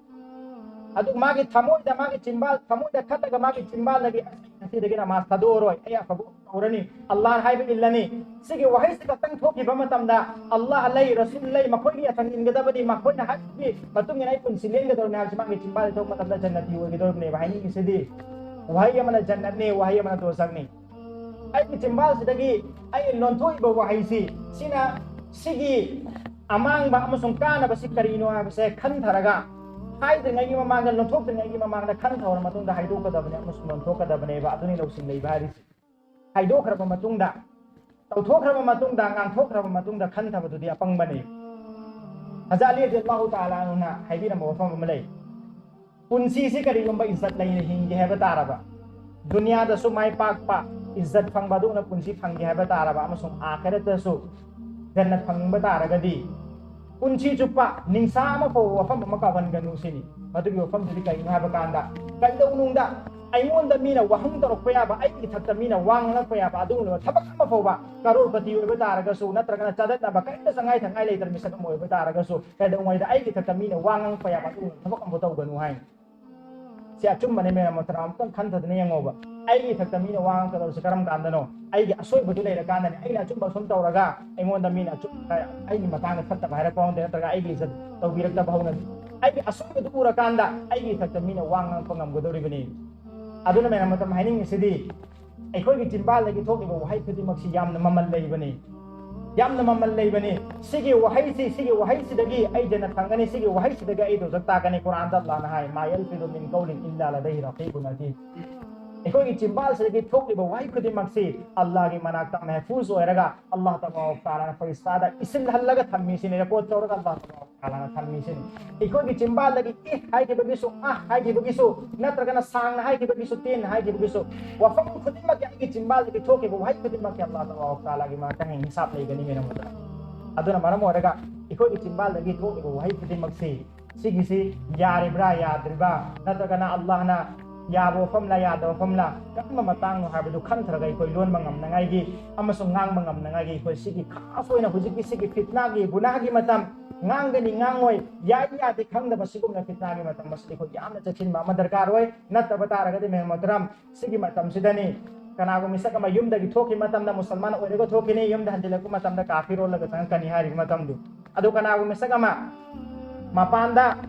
ꯑꯗꯨ ꯃꯥꯒꯤ ꯊꯃꯣꯏꯗ, ꯃꯥꯒꯤ ꯆꯤꯝꯕꯥꯜ, ꯊꯃꯣꯏꯗ ꯈꯜꯂꯒ ꯃꯥꯒꯤ ꯆꯤꯝꯕꯥꯜꯗꯒꯤ "ꯑꯁ, ꯉꯁꯤꯗꯒꯤ ꯅꯃꯥꯖ ꯊꯥꯗꯣꯛꯑꯔꯣꯏ, ꯑꯩ ꯑꯐꯕ ꯇꯧꯔꯅꯤ, ꯑꯜꯂꯥꯍꯅ ꯍꯥꯏꯕ ꯏꯜꯂꯅꯤ", ꯁꯤꯒꯤ ꯋꯥꯍꯩꯁꯤ ꯈꯛꯇꯪ ꯊꯣꯛꯈꯤꯕ ꯃꯇꯝꯗ, "ꯑꯜꯂꯥꯍ ꯂꯩ, ꯔꯁꯨꯜ ꯂꯩ, ꯃꯈꯣꯏꯒꯤ ꯌꯥꯊꯪ ꯏꯟꯒꯗꯕꯅꯤ, ꯃꯈꯣꯏꯅ ꯍꯥꯏꯕꯒꯤ ꯃꯇꯨꯡ ꯏꯟꯅ ꯑꯩ ꯄꯨꯟꯁꯤ ꯂꯦꯟꯒꯗꯧꯔꯤꯕꯅꯤ" ꯍꯥꯏꯕꯁꯤ ꯃꯥꯒꯤ ꯆꯤꯝꯕꯥꯜꯗ ꯊꯣꯛꯄ ꯃꯇꯝꯗ ꯖꯟꯅꯇꯤ ꯑꯣꯏꯒꯗꯧꯔꯤꯕꯅꯦꯕ꯫ ꯍꯥꯏꯅꯤꯡꯉꯤꯁꯤꯗꯤ, ꯋꯥꯍꯩ ꯑꯃꯅ ꯖꯟꯅꯠꯅꯤ, ꯋꯥꯍꯩ ꯑꯃꯅ ꯗꯣꯖꯛꯅꯤ꯫ ꯑꯩꯒꯤ ꯆꯤꯝꯕꯥꯜꯁꯤꯗꯒꯤ ꯑꯩ ꯂꯣꯟꯊꯣꯛꯏꯕ ꯋꯥꯍꯩꯁꯤ, ꯁꯤꯅ, ꯁꯤꯒꯤ ꯑꯃꯥꯡꯕ ꯑꯃꯁꯨꯡ ꯀꯥꯟꯅꯕꯁꯤ ꯀꯔꯤꯅꯣ ꯍꯥꯏꯕꯁꯦ ꯈꯟꯊꯔꯒ, ꯍꯥꯏꯗ꯭ꯔꯤꯉꯩꯒꯤ ꯃꯃꯥꯡꯗ, ꯂꯣꯟꯊꯣꯛꯇ꯭ꯔꯤꯉꯩꯒꯤ ꯃꯃꯥꯡꯗ ꯈꯟꯊꯔꯕ ꯃꯇꯨꯡꯗ ꯍꯥꯏꯗꯣꯛꯀꯗꯕꯅꯦ ꯑꯃꯁꯨꯡ ꯂꯣꯟꯊꯣꯛꯀꯗꯕꯅꯦꯕ꯫ ꯑꯗꯨꯅꯤ ꯂꯧꯁꯤꯡ ꯂꯩꯕ ꯍꯥꯏꯔꯤꯁꯦ꯫ ꯍꯥꯏꯗꯣꯛꯈ꯭ꯔꯕ ꯃꯇꯨꯡꯗ, ꯇꯧꯊꯣꯛꯈ꯭ꯔꯕ ꯃꯇꯨꯡꯗ, ꯉꯥꯡꯊꯣꯛꯈ꯭ꯔꯕ ꯃꯇꯨꯡꯗ ꯈꯟꯊꯕꯗꯨꯗꯤ ꯑꯄꯪꯕꯅꯤ꯫ ꯍꯖꯥꯂꯤ ꯔꯗꯤꯌꯜꯂꯥꯍꯨ ꯇꯥꯂꯥ ꯑꯟꯍꯨꯅ ꯍꯥꯏꯕꯤꯔꯝꯕ ꯋꯥꯐꯝ ꯑꯃ ꯂꯩ, "ꯄꯨꯟꯁꯤꯁꯤ ꯀꯔꯤꯒꯨꯝꯕ ꯏꯖꯠ ꯂꯩꯅ ꯍꯤꯡꯒꯦ ꯍꯥꯏꯕ ꯇꯥꯔꯕ, ꯗꯨꯅꯤꯌꯥꯗꯁꯨ ꯃꯥꯏ ꯄꯥꯛꯄ, ꯏꯖꯠ ꯐꯪꯕ ꯑꯗꯨꯒꯨꯝꯅ ꯄꯨꯟꯁꯤ ꯐꯪꯒꯦ ꯍꯥꯏꯕ ꯇꯥꯔꯕ ꯑꯃꯁꯨꯡ ꯑꯥꯈꯤꯔꯠꯇꯁꯨ ꯖꯟꯅꯠ ꯐꯪꯅꯤꯡꯕ ꯇꯥꯔꯒꯗꯤ, ꯄꯨꯟꯁꯤ ꯆꯨꯞꯄ ꯅꯤꯡꯁꯥ ꯑꯃ ꯐꯥꯎꯕ ꯋꯥꯐꯝ ꯑꯃ ꯀꯥꯎꯍꯟꯒꯅꯨ" ꯁꯤꯅꯤ꯫ ꯃꯗꯨꯒꯤ ꯋꯥꯐꯝꯗꯨꯗꯤ ꯀꯔꯤꯅꯣ ꯍꯥꯏꯕ ꯀꯥꯟꯗ, ꯀꯩꯗꯧꯅꯨꯡꯗ ꯑꯩꯉꯣꯟꯗ ꯃꯤꯅ ꯋꯥꯍꯪ ꯇꯧꯔꯛꯄ ꯌꯥꯕ, ꯑꯩꯒꯤ ꯏꯊꯛꯇ ꯃꯤꯅ ꯋꯥ ꯉꯥꯡꯂꯛꯄ ꯌꯥꯕ ꯑꯗꯨꯒꯨꯝꯂꯕ ꯊꯕꯛ ꯑꯃ ꯐꯥꯎꯕ, ꯀꯔꯣꯔꯄꯇꯤ ꯑꯣꯏꯕ ꯇꯥꯔꯒꯁꯨ, ꯅꯠꯇ꯭ꯔꯒꯅ ꯆꯥꯗꯠꯅꯕ ꯀꯔꯤꯝꯇ ꯆꯉꯥꯏ ꯊꯉꯥꯏ ꯂꯩꯇ꯭ꯔꯕ ꯃꯤꯁꯛ ꯑꯃ ꯑꯣꯏꯕ ꯇꯥꯔꯒꯁꯨ, ꯀꯩꯗꯧꯉꯩꯗ ꯑꯩꯒꯤ ꯏꯊꯛꯇ ꯃꯤꯅ ꯋꯥ ꯉꯥꯡꯂꯛꯄ ꯌꯥꯕ ꯑꯗꯨꯒꯨꯝꯂꯕ ꯊꯕꯛ ꯑꯃ ꯇꯧꯒꯅꯨ ꯍꯥꯏꯅꯤ꯫ ꯁꯤ ꯑꯆꯨꯝꯕꯅꯦ ꯃꯌꯥꯝ, ꯃꯇꯝ ꯑꯃꯨꯛꯇꯪ ꯈꯟꯊꯗꯨꯅ ꯌꯦꯡꯉꯣꯕ꯫ ꯑꯩꯒꯤ ꯏꯊꯛꯇ ꯃꯤꯅ ꯋꯥ ꯉꯥꯡꯂꯛꯀꯗꯕꯁꯦ ꯀꯔꯝ ꯀꯥꯟꯗꯅꯣ? ꯑꯩꯒꯤ ꯑꯁꯣꯏꯕꯗꯨ ꯂꯩꯔꯀꯥꯟꯗꯅꯦ꯫ ꯑꯩꯅ ꯑꯆꯨꯝꯕ ꯁꯨꯝ ꯇꯧꯔꯒ ꯑꯩꯉꯣꯟꯗ ꯃꯤꯅ ꯑꯆꯨꯝ-, ꯑꯩꯒꯤ ꯃꯇꯥꯡꯗ ꯐꯠꯇꯕ ꯍꯥꯏꯔꯛꯄ ꯍꯧꯅꯗꯦ, ꯅꯠꯇ꯭ꯔꯒ ꯑꯩꯒꯤ ꯏꯖꯠ ꯇꯧꯕꯤꯔꯛꯇꯕ ꯍꯧꯅꯗꯦ꯫ ꯑꯩꯒꯤ ꯑꯁꯣꯏꯕꯗꯨ ꯎꯔꯀꯥꯟꯗ ꯑꯩꯒꯤ ꯏꯊꯛꯇ ꯃꯤꯅ ꯋꯥ ꯉꯥꯡꯂꯛꯄ ꯉꯝꯒꯗꯧꯔꯤꯕꯅꯤ꯫ ꯑꯗꯨꯅ ꯃꯌꯥꯝ, ꯃꯇꯝ ꯍꯥꯏꯅꯤꯡꯉꯤꯁꯤꯗꯤ, ꯑꯩꯈꯣꯏꯒꯤ ꯆꯤꯟꯕꯥꯜꯗꯒꯤ ꯊꯣꯛꯂꯤꯕ ꯋꯥꯍꯩ ꯈꯨꯗꯤꯡꯃꯛꯁꯤ ꯌꯥꯝꯅ ꯃꯃꯜ ꯂꯩꯕꯅꯤ, ꯌꯥꯝꯅ ꯃꯃꯜ ꯂꯩꯕꯅꯤ꯫ ꯁꯤꯒꯤ ꯋꯥꯍꯩꯁꯤ, ꯁꯤꯒꯤ ꯋꯥꯍꯩꯁꯤꯗꯒꯤ ꯑꯩ ꯖꯟꯅꯠ ꯐꯪꯒꯅꯤ, ꯁꯤꯒꯤ ꯋꯥꯍꯩꯁꯤꯗꯒꯤ ꯑꯩ ꯗꯣꯖꯈ ꯇꯥꯒꯅꯤ꯫ ꯀꯨꯔꯥꯟꯗ ꯑꯜꯂꯥꯍꯅ ꯍꯥꯏ, "ꯃꯥ ꯌꯜꯐꯤꯗꯨ ꯃꯤꯟ ꯀꯧꯂꯤꯟ ꯏꯜꯂꯥ ꯂꯗꯩꯍꯤ ꯔꯀꯤꯕꯨꯟ ꯑꯇꯤꯗ"꯫ ꯑꯩꯈꯣꯏꯒꯤ ꯆꯤꯟꯕꯥꯜꯁꯤꯗꯒꯤ ꯊꯣꯛꯂꯤꯕ ꯋꯥꯍꯩ ꯈꯨꯗꯤꯡꯃꯛꯁꯤ ꯑꯜꯂꯥꯍꯒꯤ ꯃꯅꯥꯛꯇ ꯃꯍꯐꯨꯖ ꯑꯣꯏꯔꯒ, ꯑꯜꯂꯥꯍ ꯇꯕꯥꯔꯛ ꯇꯥꯂꯥꯅ ꯐꯔꯤꯁꯇꯥꯗ ꯏꯁꯤꯜꯍꯜꯂꯒ ꯊꯝꯃꯤꯁꯤꯅꯤ, ꯔꯦꯀꯣꯔꯗ ꯇꯧꯔꯒ ꯑꯜꯂꯥꯍ ꯇꯕꯥꯔꯛ ꯇꯥꯂꯥꯅ ꯊꯝꯃꯤꯁꯤꯅꯤ꯫ ꯑꯩꯈꯣꯏꯒꯤ ꯆꯤꯟꯕꯥꯜꯗꯒꯤ "ꯏ" ꯍꯥꯏꯈꯤꯕꯒꯤꯁꯨ, "ꯑ" ꯍꯥꯏꯈꯤꯕꯒꯤꯁꯨ, ꯅꯠꯇ꯭ꯔꯒꯅ ꯁꯥꯡꯅ ꯍꯥꯏꯈꯤꯕꯒꯤꯁꯨ, ꯇꯦꯟꯅ ꯍꯥꯏꯈꯤꯕꯒꯤꯁꯨ, ꯋꯥꯐꯝ ꯈꯨꯗꯤꯡꯃꯛꯀꯤ ꯑꯩꯒꯤ ꯆꯤꯟꯕꯥꯜꯗꯒꯤ ꯊꯣꯛꯈꯤꯕ ꯋꯥꯍꯩ ꯈꯨꯗꯤꯡꯃꯛꯀꯤ ꯑꯜꯂꯥꯍ ꯇꯕꯥꯔꯛ ꯇꯥꯂꯥꯒꯤ ꯃꯅꯥꯛꯇ ꯍꯌꯦꯡ ꯍꯤꯁꯥꯕ ꯂꯩꯒꯅꯤ, ꯃꯌꯥꯝ꯫ ꯑꯗꯨꯅ ꯃꯔꯝ ꯑꯣꯏꯔꯒ ꯑꯩꯈꯣꯏꯒꯤ ꯆꯤꯟꯕꯥꯜꯗꯒꯤ ꯊꯣꯛꯂꯤꯕ ꯋꯥꯍꯩ ꯈꯨꯗꯤꯡꯃꯛꯁꯤ, ꯁꯤꯒꯤꯁꯤ ꯌꯥꯔꯤꯕ꯭ꯔꯥ ꯌꯥꯗ꯭ꯔꯤꯕ꯭ꯔꯥ, ꯅꯠꯇ꯭ꯔꯒꯅ ꯑꯜꯂꯥꯍꯅ ꯌꯥꯕ ꯋꯥꯐꯝꯂ ꯌꯥꯗꯕ ꯋꯥꯐꯝꯂ, ꯀꯔꯝꯕ ꯃꯇꯥꯡꯅꯣ ꯍꯥꯏꯕꯗꯨ ꯈꯟꯊꯔꯒ ꯑꯩꯈꯣꯏ ꯂꯣꯟꯕ ꯉꯝꯅꯉꯥꯏꯒꯤ ꯑꯃꯁꯨꯡ ꯉꯥꯡꯕ ꯉꯝꯅꯉꯥꯏꯒꯤ ꯑꯩꯈꯣꯏ ꯁꯤꯒꯤ ꯈꯥꯁ ꯑꯣꯏꯅ ꯍꯧꯖꯤꯛꯀꯤ ꯁꯤꯒꯤ ꯐꯤꯠꯅꯥꯒꯤ, ꯒꯨꯅꯥꯒꯤ ꯃꯇꯝ, ꯉꯥꯡꯒꯅꯤ ꯉꯥꯡꯉꯣꯏ, ꯌꯥꯏ ꯌꯥꯗꯦ ꯈꯪꯗꯕ ꯁꯤꯒꯨꯝꯕ ꯐꯤꯠꯅꯥꯒꯤ ꯃꯇꯝ ꯑꯁꯤꯗ ꯑꯩꯈꯣꯏ ꯌꯥꯝꯅ ꯆꯦꯛꯁꯤꯟꯕ ꯑꯃ ꯗꯔꯀꯥꯔ ꯑꯣꯏ꯫ ꯅꯠꯇꯕ ꯇꯥꯔꯒꯗꯤ ꯃꯌꯥꯝ ꯃꯣꯍꯇꯔꯝ, ꯁꯤꯒꯤ ꯃꯇꯝꯁꯤꯗꯅꯤ ꯀꯅꯥꯒꯨꯝꯕ ꯃꯤꯁꯛ ꯑꯃ ꯌꯨꯝꯗꯒꯤ ꯊꯣꯛꯈꯤꯕ ꯃꯇꯝꯗ ꯃꯨꯁꯜꯃꯥꯟ ꯑꯣꯏꯔꯒ ꯊꯣꯛꯈꯤꯅꯤ, ꯌꯨꯝꯗ ꯍꯟꯖꯤꯜꯂꯛꯄ ꯃꯇꯝꯗ ꯀꯥꯐꯤꯔ ꯑꯣꯜꯂꯒ ꯆꯪꯉꯛꯀꯅꯤ ꯍꯥꯏꯔꯤꯕ ꯃꯇꯝꯗꯨ꯫ ꯑꯗꯨ ꯀꯅꯥꯒꯨꯝꯕ ꯃꯤꯁꯛ ꯑꯃ ꯃꯄꯥꯟꯗ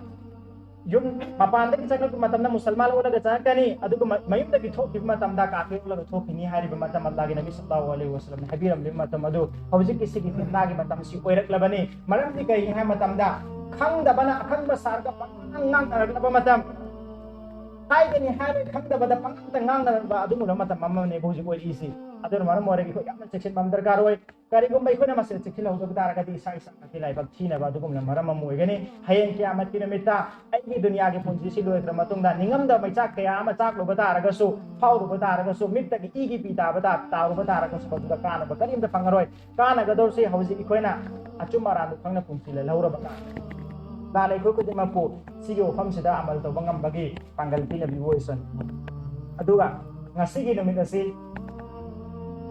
ꯌꯨꯝ ꯃꯄꯥꯟꯗꯒꯤ ꯆꯪꯂꯛꯄ ꯃꯇꯝꯗ ꯃꯨꯁꯜꯃꯥꯟ ꯑꯣꯜꯂꯒ ꯆꯪꯉꯛꯀꯅꯤ, ꯑꯗꯨꯒ ꯃ- ꯃꯌꯨꯝꯗꯒꯤ ꯊꯣꯛꯈꯤꯕ ꯃꯇꯝꯗ ꯀꯥꯐꯤꯔ ꯑꯣꯜꯂꯒ ꯊꯣꯛꯈꯤꯅꯤ ꯍꯥꯏꯔꯤꯕ ꯃꯇꯝ ꯑꯜꯂꯥꯍꯒꯤ ꯅꯕꯤ ꯁꯜꯂꯜꯂꯥꯍꯨ ꯑꯂꯩꯍꯤ ꯋꯥꯁꯂꯝꯅ ꯍꯥꯏꯕꯤꯔꯝꯂꯤꯕ ꯃꯇꯝ ꯑꯗꯨ ꯍꯧꯖꯤꯛꯀꯤ ꯁꯤꯒꯤ ꯐꯤꯠꯅꯥꯒꯤ ꯃꯇꯝꯁꯤ ꯑꯣꯏꯔꯛꯂꯕꯅꯤ꯫ ꯃꯔꯝꯗꯤ ꯀꯔꯤꯒꯤꯅꯣ ꯍꯥꯏꯕ ꯃꯇꯝꯗ ꯈꯪꯗꯕꯅ ꯑꯈꯪꯕ ꯁꯥꯔꯒ ꯄꯪꯉꯥꯡ ꯉꯥꯡꯅꯔꯛꯂꯕ ꯃꯇꯝ, ꯍꯥꯏꯒꯅꯤ ꯍꯥꯏꯔꯣꯏ ꯈꯪꯗꯕꯗ ꯄꯪꯉꯥꯡꯗ ꯉꯥꯡꯅꯔꯛꯄ ꯑꯗꯨꯒꯨꯝꯂꯕ ꯃꯇꯝ ꯑꯃꯅꯦꯕ ꯍꯧꯖꯤꯛ ꯑꯣꯏꯔꯤꯁꯤ꯫ ꯑꯗꯨꯅ ꯃꯔꯝ ꯑꯣꯏꯔꯒ ꯑꯩꯈꯣꯏ ꯌꯥꯝꯅ ꯆꯦꯛꯁꯤꯟꯕ ꯑꯃ ꯗꯔꯀꯥꯔ ꯑꯣꯏ꯫ ꯀꯔꯤꯒꯨꯝꯕ ꯑꯩꯈꯣꯏꯅ ꯃꯁꯤ ꯆꯦꯛꯁꯤꯜꯍꯧꯗꯕ ꯇꯥꯔꯒꯗꯤ ꯏꯁꯥ ꯏꯁꯥꯃꯛꯀꯤ ꯂꯥꯏꯕꯛ ꯊꯤꯅꯕ ꯑꯗꯨꯒꯨꯝꯂꯕ ꯃꯔꯝ ꯑꯃ ꯑꯣꯏꯒꯅꯤ꯫ ꯍꯌꯦꯡ ꯀꯤꯌꯥꯃꯠꯀꯤ ꯅꯨꯃꯤꯠꯇ ꯑꯩꯒꯤ ꯗꯨꯅꯤꯌꯥꯒꯤ ꯄꯨꯟꯁꯤꯁꯤ ꯂꯣꯏꯈ꯭ꯔ ꯃꯇꯨꯡꯗ ꯅꯤꯡꯉꯝꯗꯕ ꯃꯩꯆꯥꯛ ꯀꯌꯥ ꯑꯃ ꯆꯥꯛꯂꯨꯕ ꯇꯥꯔꯒꯁꯨ, ꯐꯥꯎꯔꯨꯕ ꯇꯥꯔꯒꯁꯨ, ꯃꯤꯠꯇꯒꯤ ꯏꯒꯤ ꯄꯤ ꯇꯥꯕ ꯇꯥ- ꯇꯥꯔꯨꯕ ꯇꯥꯔꯒꯁꯨ ꯃꯗꯨꯗ ꯀꯥꯟꯅꯕ ꯀꯔꯤꯝꯇ ꯐꯪꯉꯔꯣꯏ꯫ ꯀꯥꯟꯅꯒꯗꯧꯔꯤꯁꯤ ꯍꯧꯖꯤꯛ ꯑꯩꯈꯣꯏꯅ ꯑꯆꯨꯝ ꯑꯔꯥꯟꯗꯨ ꯈꯪꯅ ꯄꯨꯟꯁꯤ ꯂꯦꯜꯍꯧꯔꯕ ꯀꯥꯟꯗ꯫ ꯂꯥꯟ ꯑꯩꯈꯣꯏ ꯈꯨꯗꯤꯡꯃꯛꯄꯨ ꯁꯤꯒꯤ ꯋꯥꯐꯝꯁꯤꯗ ꯑꯃꯜ ꯇꯧꯕ ꯉꯝꯕꯒꯤ ꯄꯥꯡꯒꯜ ꯄꯤꯅꯕꯤꯕ ꯑꯣꯏꯁꯅꯨ꯫ ꯑꯗꯨꯒ ꯉꯁꯤꯒꯤ ꯅꯨꯃꯤꯠ ꯑꯁꯤ,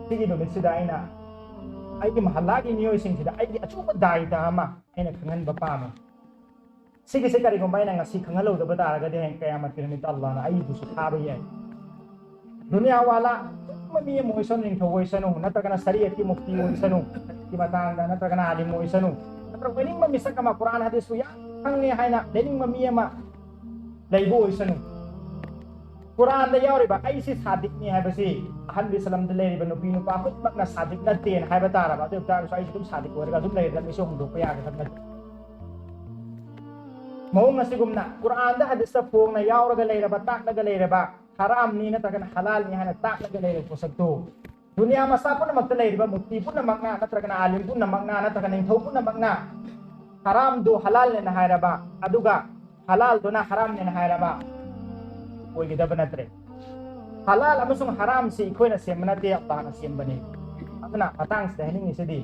ꯁꯤꯒꯤ ꯅꯨꯃꯤꯠꯁꯤꯗ ꯑꯩꯅ ꯑꯩꯒꯤ ꯃꯍꯜꯂꯥꯒꯤ ꯃꯤꯑꯣꯏꯁꯤꯡꯁꯤꯗ ꯑꯩꯒꯤ ꯑꯆꯧꯕ ꯗꯥꯏꯇ ꯑꯃ ꯑꯩꯅ ꯈꯪꯍꯟꯕ ꯄꯥꯝꯃꯤ꯫ ꯁꯤꯒꯤꯁꯦ ꯀꯔꯤꯒꯨꯝꯕ ꯑꯩꯅ ꯉꯁꯤ ꯈꯪꯍꯜꯍꯧꯗꯕ ꯇꯥꯔꯒꯗꯤ ꯍꯌꯦꯡ ꯀꯌꯥꯃꯠꯀꯤ ꯅꯨꯃꯤꯠꯇ ꯑꯜꯂꯥꯍꯅ ꯑꯩꯕꯨꯁꯨ ꯊꯥꯕ ꯌꯥꯏ꯫ ꯗꯨꯅꯤꯌꯥ ꯋꯥꯂꯥ, ꯑꯆꯧꯕ ꯃꯤ ꯑꯃ ꯑꯣꯏꯁꯅꯨ, ꯅꯤꯡꯊꯧ ꯑꯣꯏꯁꯅꯨ, ꯅꯠꯇ꯭ꯔꯒꯅ ꯁꯔꯤꯌꯠꯀꯤ ꯃꯨꯐꯇꯤ ꯑꯣꯏꯁꯅꯨ, ꯒꯤ ꯃꯇꯥꯡꯗ ꯅꯠꯇ꯭ꯔꯒꯅ ꯑꯥꯂꯤꯝ ꯑꯣꯏꯁꯅꯨ, ꯅꯠꯇ꯭ꯔꯒ ꯑꯣꯏꯅꯤꯡꯕ ꯃꯤꯁꯛ ꯑꯃ, ꯀꯨꯔꯥꯟ ꯍꯗꯤꯁꯁꯨ ꯌꯥꯝ ꯈꯪꯉꯦ ꯍꯥꯏꯅ ꯂꯩꯅꯤꯡꯕ ꯃꯤ ꯑꯃ ꯂꯩꯕ ꯑꯣꯏꯁꯅꯨ꯫ ꯀꯨꯔꯥꯟꯗ ꯌꯥꯎꯔꯤꯕ "ꯑꯩꯁꯤ ꯁꯥꯗꯤꯛꯅꯤ" ꯍꯥꯏꯕꯁꯤ ꯑꯍꯟꯕ ꯏꯁꯂꯥꯝꯗ ꯂꯩꯔꯤꯕ ꯅꯨꯄꯤ ꯅꯨꯄꯥ ꯈꯨꯗꯤꯡꯃꯛꯅ ꯁꯥꯗꯤꯛ ꯅꯠꯇꯦꯅ ꯍꯥꯏꯕ ꯇꯥꯔꯕ, ꯑꯗꯨ ꯑꯣꯏꯇꯥꯔꯒꯁꯨ ꯑꯩꯁꯨ ꯑꯗꯨꯝ ꯁꯥꯗꯤꯛ ꯑꯣꯏꯔꯒ ꯑꯗꯨꯝ ꯂꯩꯔꯒ ꯃꯤꯁꯨ ꯍꯣꯡꯗꯣꯛꯄ ꯌꯥꯒꯗꯕ ꯅꯠꯇꯦ꯫ ꯃꯑꯣꯡ ꯑꯁꯤꯒꯨꯝꯅ ꯀꯨꯔꯥꯟꯗ ꯍꯗꯤꯁꯇ ꯐꯣꯡꯅ ꯌꯥꯎꯔꯒ ꯂꯩꯔꯕ, ꯇꯥꯛꯂꯒ ꯂꯩꯔꯕ, ꯍꯔꯥꯝꯅꯤ ꯅꯠꯇ꯭ꯔꯒꯅ ꯍꯂꯥꯜꯅꯤ ꯍꯥꯏꯅ ꯇꯥꯛꯂꯒ ꯂꯩꯔꯕ ꯄꯣꯠꯁꯛꯇꯨ ꯗꯨꯅꯤꯌꯥ ꯃꯆꯥ ꯄꯨꯝꯅꯃꯛꯇ ꯂꯩꯔꯤꯕ ꯃꯨꯐꯇꯤ ꯄꯨꯝꯅꯃꯛꯅ ꯅꯠꯇ꯭ꯔꯒꯅ ꯑꯥꯂꯤꯝ ꯄꯨꯝꯅꯃꯛꯅ ꯅꯠꯇ꯭ꯔꯒ ꯅꯤꯡꯊꯧ ꯄꯨꯝꯅꯃꯛꯅ ꯍꯔꯥꯝꯗꯨ ꯍꯂꯥꯜꯅꯦꯅ ꯍꯥꯏꯔꯕ, ꯑꯗꯨꯒ ꯍꯂꯥꯜꯗꯨꯅ ꯍꯔꯥꯝꯅꯦꯅ ꯍꯥꯏꯔꯕ ꯑꯣꯏꯒꯗꯕ ꯅꯠꯇ꯭ꯔꯦ꯫ ꯍꯂꯥꯜ ꯑꯃꯁꯨꯡ ꯍꯔꯥꯝꯁꯤ ꯑꯩꯈꯣꯏꯅ ꯁꯦꯝꯕ ꯅꯠꯇꯦ, ꯑꯜꯂꯥꯍꯅ ꯁꯦꯝꯕꯅꯤ꯫ ꯑꯗꯨꯅ ꯃꯇꯥꯡꯁꯤꯗ ꯍꯥꯏꯅꯤꯡꯉꯤꯁꯤꯗꯤ,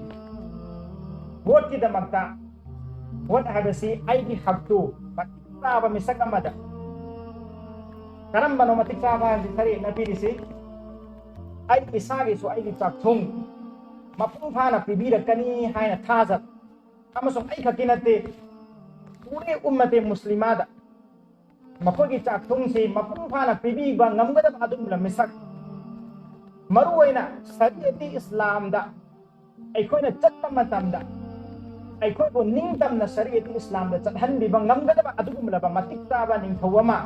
ꯚꯣꯠꯀꯤꯗꯃꯛꯇ, ꯚꯣꯠ ꯍꯥꯏꯕꯁꯤ ꯑꯩꯒꯤ ꯍꯛꯇꯨ ꯃꯇꯤꯛ ꯆꯥꯕ ꯃꯤꯁꯛ ꯑꯃꯗ, ꯀꯔꯝꯕꯅꯣ ꯃꯇꯤꯛ ꯆꯥꯕ ꯍꯥꯏꯕꯁꯤ ꯁꯔꯤꯌꯠꯅ ꯄꯤꯔꯤꯁꯤ? ꯑꯩ ꯏꯁꯥꯒꯤꯁꯨ ꯑꯩꯒꯤ ꯆꯥꯛꯊꯨꯡ ꯃꯄꯨꯡ ꯐꯥꯅ ꯄꯤꯕꯤꯔꯛꯀꯅꯤ ꯍꯥꯏꯅ ꯊꯥꯖꯕ, ꯑꯃꯁꯨꯡ ꯑꯩ ꯈꯛꯀꯤ ꯅꯠꯇꯦ, ꯄꯨꯔꯦ ꯎꯝꯃꯇꯦ ꯃꯨꯁꯂꯤꯃꯥꯗ ꯃꯈꯣꯏꯒꯤ ꯆꯥꯛꯊꯨꯡꯁꯤ ꯃꯄꯨꯡ ꯐꯥꯅ ꯄꯤꯕꯤꯕ ꯉꯝꯒꯗꯕ ꯑꯗꯨꯒꯨꯝꯂꯕ ꯃꯤꯁꯛ, ꯃꯔꯨꯑꯣꯏꯅ ꯁꯔꯤꯌꯠꯇꯤ ꯏꯁꯂꯥꯝꯗ ꯑꯩꯈꯣꯏꯅ ꯆꯠꯄ ꯃꯇꯝꯗ ꯑꯩꯈꯣꯏꯕꯨ ꯅꯤꯡꯇꯝꯅ ꯁꯔꯤꯌꯠ ꯏꯁꯂꯥꯝꯗ ꯆꯠꯍꯟꯕꯤꯕ ꯉꯝꯒꯗꯕ ꯑꯗꯨꯒꯨꯝꯂꯕ ꯃꯇꯤꯛ ꯆꯥꯕ ꯅꯤꯡꯊꯧ ꯑꯃ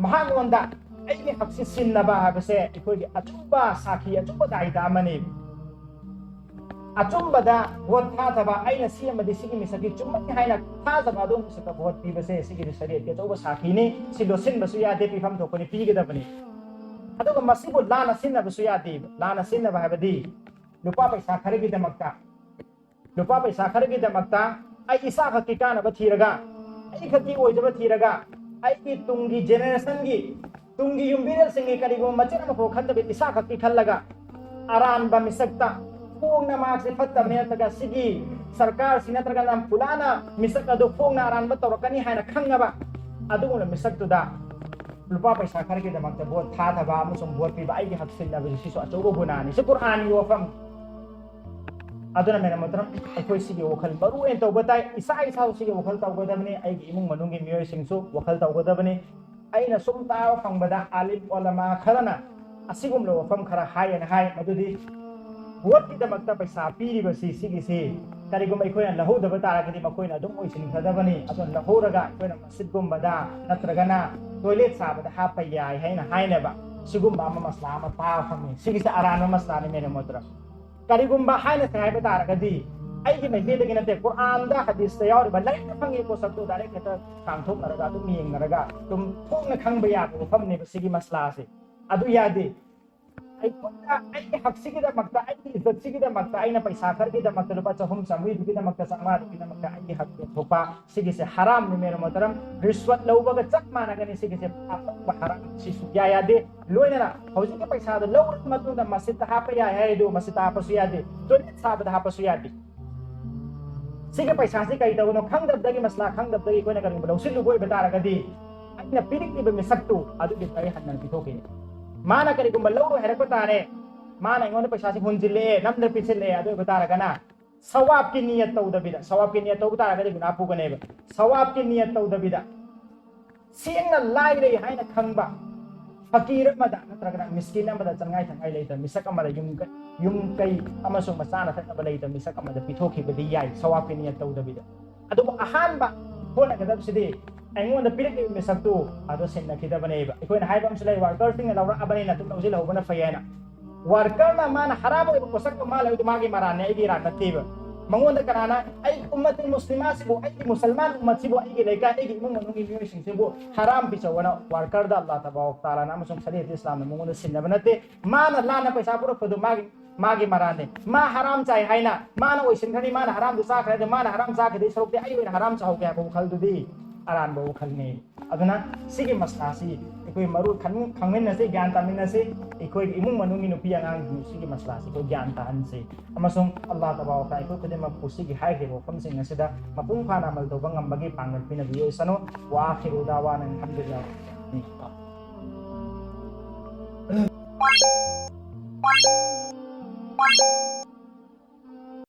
ꯃꯍꯥꯛꯉꯣꯟꯗ ꯑꯩꯒꯤ ꯍꯛꯁꯤ ꯁꯤꯟꯅꯕ ꯍꯥꯏꯕꯁꯦ ꯑꯩꯈꯣꯏꯒꯤ ꯑꯆꯨꯝꯕ ꯁꯥꯈꯤ, ꯑꯆꯨꯝꯕ ꯗꯥꯏꯗ ꯑꯃꯅꯤ꯫ ꯑꯆꯨꯝꯕꯗ ꯚꯣꯠ ꯊꯥꯗꯕ, ꯑꯩꯅ ꯁꯤ ꯑꯃꯗꯤ ꯁꯤꯒꯤ ꯃꯤꯁꯛꯀꯤ ꯆꯨꯝꯃꯤ ꯍꯥꯏꯅ ꯊꯥꯖꯕ ꯑꯗꯨꯒꯨꯝꯕ ꯃꯤꯁꯛꯇ ꯚꯣꯠ ꯄꯤꯕꯁꯦ ꯁꯤꯒꯤꯗꯤ ꯁꯔꯤꯌꯠꯀꯤ ꯑꯆꯧꯕ ꯁꯥꯈꯤꯅꯤ꯫ ꯁꯤ ꯂꯣꯠꯁꯤꯟꯕꯁꯨ ꯌꯥꯗꯦ, ꯄꯤꯐꯝ ꯊꯣꯛꯄꯅꯤ, ꯄꯤꯒꯗꯕꯅꯤ꯫ ꯑꯗꯨꯒ ꯃꯁꯤꯕꯨ ꯂꯥꯟꯅ ꯁꯤꯟꯅꯕꯁꯨ ꯌꯥꯗꯦ꯫ ꯂꯥꯟꯅ ꯁꯤꯟꯅꯕ ꯍꯥꯏꯕꯗꯤ ꯂꯨꯄꯥ ꯄꯩꯁꯥ ꯈꯔꯒꯤꯗꯃꯛꯇ, ꯂꯨꯄꯥ ꯄꯩꯁꯥ ꯈꯔꯒꯤꯗꯃꯛꯇ ꯑꯩ ꯏꯁꯥ ꯈꯛꯀꯤ ꯀꯥꯟꯅꯕ ꯊꯤꯔꯒ, ꯑꯩ ꯈꯛꯀꯤ ꯑꯣꯏꯖꯕ ꯊꯤꯔꯒ, ꯑꯩꯒꯤ ꯇꯨꯡꯒꯤ ꯖꯦꯅꯦꯔꯦꯁꯟꯒꯤ, ꯇꯨꯡꯒꯤ ꯌꯨꯝꯕꯤꯔꯦꯜꯁꯤꯡꯒꯤ ꯀꯔꯤꯒꯨꯝꯕ ꯃꯆꯦꯠ ꯑꯃꯐꯥꯎ ꯈꯟꯗꯕꯤꯗ ꯏꯁꯥ ꯈꯛꯀꯤ ꯈꯜꯂꯒ ꯑꯔꯥꯟꯕ ꯃꯤꯁꯛꯇ ꯐꯣꯡꯅ ꯃꯍꯥꯛꯁꯦ ꯐꯠꯇꯕꯅꯤ ꯅꯠꯇ꯭ꯔꯒ ꯁꯤꯒꯤ ꯁꯔꯀꯥꯔꯁꯤ ꯅꯠꯇ꯭ꯔꯒꯅ ꯐꯨꯂꯥꯅ ꯃꯤꯁꯛ ꯑꯗꯨ ꯐꯣꯡꯅ ꯑꯔꯥꯟꯕ ꯇꯧꯔꯛꯀꯅꯤ ꯍꯥꯏꯅ ꯈꯪꯉꯕ ꯑꯗꯨꯒꯨꯝꯕ ꯃꯤꯁꯛꯇꯨꯗ ꯂꯨꯄꯥ ꯄꯩꯁꯥ ꯈꯔꯒꯤꯗꯃꯛꯇ ꯚꯣꯠ ꯊꯥꯗꯕ ꯑꯃꯁꯨꯡ ꯚꯣꯠ ꯄꯤꯕ ꯑꯩꯒꯤ ꯍꯛ ꯁꯤꯟꯅꯕꯁꯤ ꯁꯤꯁꯨ ꯑꯆꯧꯕ ꯒꯨꯅꯥꯅꯤ꯫ ꯁꯤ ꯀꯨꯔꯥꯟꯒꯤ ꯋꯥꯐꯝ꯫ ꯑꯗꯨꯅ ꯃꯦꯔꯥ ꯃꯣꯍꯇꯔꯝ, ꯑꯩꯈꯣꯏ ꯁꯤꯒꯤ ꯋꯥꯈꯜ ꯃꯔꯨ ꯑꯣꯏꯅ ꯇꯧꯕ ꯇꯥꯏ꯫ ꯏꯁꯥ ꯏꯁꯥꯁꯨ ꯁꯤꯒꯤ ꯋꯥꯈꯜ ꯇꯧꯒꯗꯕꯅꯤ, ꯑꯩꯒꯤ ꯏꯃꯨꯡ ꯃꯅꯨꯡꯒꯤ ꯃꯤꯑꯣꯏꯁꯤꯡꯁꯨ ꯋꯥꯈꯜ ꯇꯧꯒꯗꯕꯅꯤ꯫ ꯑꯩꯅ ꯁꯨꯝ ꯇꯥꯕ ꯐꯪꯕꯗ ꯑꯥꯂꯤꯝ ꯑꯣꯂꯃꯥ ꯈꯔꯅ ꯑꯁꯤꯒꯨꯝꯂꯕ ꯋꯥꯐꯝ ꯈꯔ ꯍꯥꯏꯌꯦꯅ ꯍꯥꯏ, ꯃꯗꯨꯗꯤ ꯚꯣꯠꯀꯤꯗꯃꯛꯇ ꯄꯩꯁꯥ ꯄꯤꯔꯤꯕꯁꯤ ꯁꯤꯒꯤꯁꯤ ꯀꯔꯤꯒꯨꯝꯕ ꯑꯩꯈꯣꯏꯅ ꯂꯧꯍꯧꯗꯕ ꯇꯥꯔꯒꯗꯤ ꯃꯈꯣꯏꯅ ꯑꯗꯨꯝ ꯑꯣꯏꯁꯤꯟꯈ꯭ꯔꯗꯕꯅꯤ꯫ ꯑꯗꯨꯅ ꯂꯧꯍꯧꯔꯒ ꯑꯩꯈꯣꯏꯅ ꯃꯁꯖꯤꯠꯀꯨꯝꯕꯗ ꯅꯠꯇ꯭ꯔꯒꯅ ꯇꯣꯏꯂꯦꯠ ꯁꯥꯕꯗ ꯍꯥꯞꯄ ꯌꯥꯏ ꯍꯥꯏꯅ ꯍꯥꯏꯅꯕ ꯁꯤꯒꯨꯝꯕ ꯑꯃ ꯃꯁꯂꯥ ꯑꯃ ꯇꯥꯕ ꯐꯪꯉꯤ꯫ ꯁꯤꯒꯤꯁꯦ ꯑꯔꯥꯟꯕ ꯃꯁꯂꯥꯅꯤ ꯃꯦꯔꯥ ꯃꯣꯍꯇꯔꯝ꯫ ꯀꯔꯤꯒꯨꯝꯕ ꯍꯥꯏꯅꯁꯦ ꯍꯥꯏꯕ ꯇꯥꯔꯒꯗꯤ ꯑꯩꯒꯤ ꯃꯥꯏꯀꯩꯗꯒꯤ ꯅꯠꯇꯦ, ꯀꯨꯔꯥꯟꯗ ꯍꯗꯤꯁꯇ ꯌꯥꯎꯔꯤꯕ ꯂꯥꯏꯔꯤꯛꯇ ꯐꯪꯉꯤ ꯄꯣꯠꯁꯛꯇꯣ ꯗꯥꯏꯔꯦꯛ ꯍꯦꯛꯇ ꯀꯥꯡꯊꯣꯛꯅꯔꯒ ꯑꯗꯨꯝ ꯌꯦꯡꯅꯔꯒ ꯑꯗꯨꯝ ꯊꯣꯛꯅ ꯈꯪꯕ ꯌꯥꯕ ꯋꯥꯐꯝꯅꯦꯕ ꯁꯤꯒꯤ ꯃꯁꯂꯥꯁꯦ꯫ ꯑꯗꯨ ꯌꯥꯗꯦ꯫ ꯑꯩꯉꯣꯟꯗ ꯑꯩꯒꯤ ꯍꯛꯁꯤꯒꯤꯗꯃꯛꯇ, ꯑꯩꯒꯤ ꯏꯖꯠꯁꯤꯒꯤꯗꯃꯛꯇ ꯑꯩꯅ ꯄꯩꯁꯥ ꯈꯔꯒꯤꯗꯃꯛꯇ, ꯂꯨꯄꯥ ꯆꯍꯨꯝ ꯆꯥꯝꯃꯔꯤꯗꯨꯒꯤꯗꯃꯛꯇ, ꯆꯥꯝꯃꯉꯥꯗꯨꯒꯤꯗꯃꯛꯇ ꯑꯩꯒꯤ ꯍꯛ ꯌꯣꯟꯊꯣꯛꯄ, ꯁꯤꯒꯤꯁꯦ ꯍꯔꯥꯝꯅꯤ ꯃꯦꯔꯥ ꯃꯣꯍꯇꯔꯝ꯫ ꯔꯤꯁꯋꯠ ꯂꯧꯕꯒ ꯆꯞ ꯃꯥꯟꯅꯒꯅꯤ꯫ ꯁꯤꯒꯤꯁꯦ ꯑꯄꯨꯝꯕ ꯍꯔꯥꯝ, ꯁꯤ ꯁꯨꯛꯌꯥ ꯌꯥꯗꯦ꯫ ꯂꯣꯏꯅꯅ ꯍꯧꯖꯤꯛꯀꯤ ꯄꯩꯁꯥꯗꯣ ꯂꯧꯔꯕ ꯃꯇꯨꯡꯗ ꯃꯁꯖꯤꯠꯇ ꯍꯥꯞꯄ ꯌꯥꯏ ꯍꯥꯏ, ꯑꯗꯨ ꯃꯁꯖꯤꯠꯇ ꯍꯥꯞꯄꯁꯨ ꯌꯥꯗꯦ, ꯇꯣꯏꯂꯦꯠ ꯁꯥꯕꯗ ꯍꯥꯞꯄꯁꯨ ꯌꯥꯗꯦ꯫ ꯁꯤꯒꯤ ꯄꯩꯁꯥꯁꯤ ꯀꯔꯤ ꯇꯧꯕꯅꯣ ꯈꯪꯗꯕꯗꯒꯤ, ꯃꯁꯂꯥ ꯈꯪꯗꯕꯗꯒꯤ ꯑꯩꯈꯣꯏꯅ ꯀꯔꯤꯒꯨꯝꯕ ꯂꯧꯁꯤꯜꯂꯨꯕ ꯑꯣꯏꯕ ꯇꯥꯔꯒꯗꯤ, ꯑꯩꯅ ꯄꯤꯔꯛꯂꯤꯕ ꯃꯤꯁꯛꯇꯨ ꯑꯗꯨꯒꯤ ꯑꯩ ꯍꯟꯅ ꯄꯤꯊꯣꯛꯈꯤꯅꯤ꯫ ꯃꯥꯅ ꯀꯔꯤꯒꯨꯝꯕ ꯂꯧꯔꯣꯏ ꯍꯥꯏꯔꯛꯄ ꯇꯥꯔꯦ, ꯃꯥꯅ ꯑꯩꯉꯣꯟꯗ ꯄꯩꯁꯥꯁꯤ ꯍꯨꯟꯖꯤꯜꯂꯛꯑꯦ, ꯅꯝꯗꯅ ꯄꯤꯁꯤꯜꯂꯛꯑꯦ, ꯑꯗꯨ ꯑꯣꯏꯕ ꯇꯥꯔꯒꯅ ꯁꯋꯥꯕꯀꯤ ꯅꯤꯌꯠ ꯇꯧꯗꯕꯤꯗ, ꯁꯋꯥꯕꯀꯤ ꯅꯤꯌꯠ ꯇꯧꯕ ꯇꯥꯔꯒꯗꯤ ꯒꯨꯅꯥ ꯄꯨꯒꯅꯦꯕ꯫ ꯁꯋꯥꯕꯀꯤ ꯅꯤꯌꯠ ꯇꯧꯗꯕꯤꯗ, ꯁꯦꯡꯅ ꯂꯥꯏꯔꯩ ꯍꯥꯏꯅ ꯈꯪꯕ, ꯐꯀꯤꯔ ꯑꯃꯗ ꯅꯠꯇ꯭ꯔꯒꯅ ꯃꯤꯁꯀꯤꯟ ꯑꯃꯗ ꯆꯪꯉꯥꯏ ꯊꯛꯉꯥꯏ ꯂꯩꯇꯕ ꯃꯤꯁꯛ ꯑꯃꯗ ꯌꯨꯝ ꯀꯩ, ꯌꯨꯝ ꯀꯩ ꯑꯃꯁꯨꯡ ꯃꯆꯥꯅ ꯊꯛꯅꯕ ꯂꯩꯇꯕ ꯃꯤꯁꯛ ꯑꯃꯗ ꯄꯤꯊꯣꯛꯈꯤꯕꯗꯤ ꯌꯥꯏ, ꯁꯋꯥꯞꯀꯤ ꯅꯤꯌꯠ ꯇꯧꯗꯕꯤꯗ꯫ ꯑꯗꯨꯕꯨ ꯑꯍꯥꯟꯕ ꯍꯣꯠꯅꯒꯗꯕꯁꯤꯗꯤ ꯑꯩꯉꯣꯟꯗ ꯄꯤꯔꯛꯂꯤꯕ ꯃꯤꯁꯛꯇꯨ ꯑꯗꯨ ꯁꯤꯟꯅꯈꯤꯗꯕꯅꯦꯕ꯫ ꯑꯩꯈꯣꯏꯅ ꯍꯥꯏꯕ ꯑꯃꯁꯨ ꯂꯩ, ꯋꯥꯔꯀꯔꯁꯤꯡꯅ ꯂꯧꯔꯛꯑꯕꯅꯤꯅ ꯑꯗꯨꯝ ꯂꯧꯁꯤꯜꯍꯧꯕꯅ ꯐꯩ ꯍꯥꯏꯅ꯫ ꯋꯥꯔꯀꯔꯅ ꯃꯥꯅ ꯍꯔꯥꯝ ꯑꯣꯏꯕ ꯄꯣꯠꯁꯛꯇꯣ ꯃꯥ ꯂꯧꯔꯤꯗꯣ ꯃꯥꯒꯤ ꯃꯔꯥꯟꯅꯦ, ꯑꯩꯒꯤ ꯏꯔꯥꯟ ꯅꯠꯇꯦꯕ꯫ ꯃꯉꯣꯟꯗ ꯀꯅꯥꯅ ꯑꯩ ꯎꯝꯃꯠꯇꯨ ꯃꯨꯁꯂꯤꯃꯥꯁꯤꯕꯨ, ꯑꯩꯒꯤ ꯃꯨꯁꯜꯃꯥꯟ ꯎꯝꯃꯠꯁꯤꯕꯨ, ꯑꯩꯒꯤ ꯂꯩꯀꯥꯏ, ꯑꯩꯒꯤ ꯏꯃꯨꯡ ꯃꯅꯨꯡꯒꯤ ꯃꯤꯑꯣꯏꯁꯤꯡꯁꯤꯕꯨ ꯍꯔꯥꯝ ꯄꯤꯖꯧꯅ ꯋꯥꯔꯀꯔꯗ ꯑꯜꯂꯥꯍ ꯇꯕꯥꯔꯛ ꯇꯥꯂꯥꯅ ꯑꯃꯁꯨꯡ ꯁꯔꯤꯌꯠ ꯏꯁꯂꯥꯝꯅ ꯃꯉꯣꯟꯗ ꯁꯤꯟꯅꯕ ꯅꯠꯇꯦ꯫ ꯃꯥꯅ ꯂꯥꯟꯅ ꯄꯩꯁꯥ ꯄꯨꯔꯛꯄꯗꯨ ꯃꯥꯒꯤ, ꯃꯥꯒꯤ ꯃꯔꯥꯟꯅꯦ꯫ ꯃꯥ ꯍꯔꯥꯝ ꯆꯥꯏ ꯍꯥꯏꯅ ꯃꯥꯅ ꯑꯣꯏꯁꯤꯟꯈ꯭ꯔꯅꯤ, ꯃꯥꯅ ꯍꯔꯥꯝꯗꯨ ꯆꯥꯈ꯭ꯔꯦ, ꯑꯗꯨ ꯃꯥꯅ ꯍꯔꯥꯝ ꯆꯥꯈꯤꯗꯩ ꯁꯔꯨꯛꯇꯤ ꯑꯩ ꯑꯣꯏꯅ ꯍꯔꯥꯝ ꯆꯥꯍꯧꯒꯦ ꯍꯥꯏꯕ ꯋꯥꯈꯜꯗꯨꯗꯤ ꯑꯔꯥꯟꯕ ꯋꯥꯈꯜꯅꯤ꯫ ꯑꯗꯨꯅ ꯁꯤꯒꯤ ꯃꯁꯂꯥꯁꯤ ꯑꯩꯈꯣꯏ ꯃꯔꯨ ꯈꯟ-, ꯈꯪꯃꯤꯟꯅꯁꯤ, ꯒ꯭ꯌꯥꯟ ꯇꯥꯃꯤꯟꯅꯁꯤ꯫ ꯑꯩꯈꯣꯏꯒꯤ ꯏꯃꯨꯡ ꯃꯅꯨꯡꯒꯤ ꯅꯨꯄꯤ ꯑꯉꯥꯡꯁꯤꯡ ꯁꯤꯒꯤ ꯃꯁꯂꯥꯁꯤ ꯑꯩꯈꯣꯏ ꯒ꯭ꯌꯥꯟ ꯇꯥꯍꯟꯁꯤ꯫ ꯑꯃꯁꯨꯡ ꯑꯜꯂꯥꯍ ꯇꯕꯥꯔꯛ ꯋꯥ ꯇꯥꯂꯥ ꯑꯩꯈꯣꯏ ꯈꯨꯗꯤꯡꯃꯛꯄꯨ ꯁꯤꯒꯤ ꯍꯥꯏꯈ꯭ꯔꯤꯕ ꯋꯥꯐꯝꯁꯤꯡ ꯑꯁꯤꯗ ꯃꯄꯨꯡ ꯐꯥꯅ ꯑꯃꯜ ꯇꯧꯕ ꯉꯝꯕꯒꯤ ꯄꯥꯡꯒꯜ ꯄꯤꯅꯕꯤꯌꯨ ꯑꯣꯏꯁꯅꯨ꯫ ꯋꯥ ꯑꯥꯈꯤꯔꯨ ꯗꯥꯋꯥꯅ ꯑꯜꯍꯝꯗꯨꯂꯤꯜꯂꯥꯍ꯫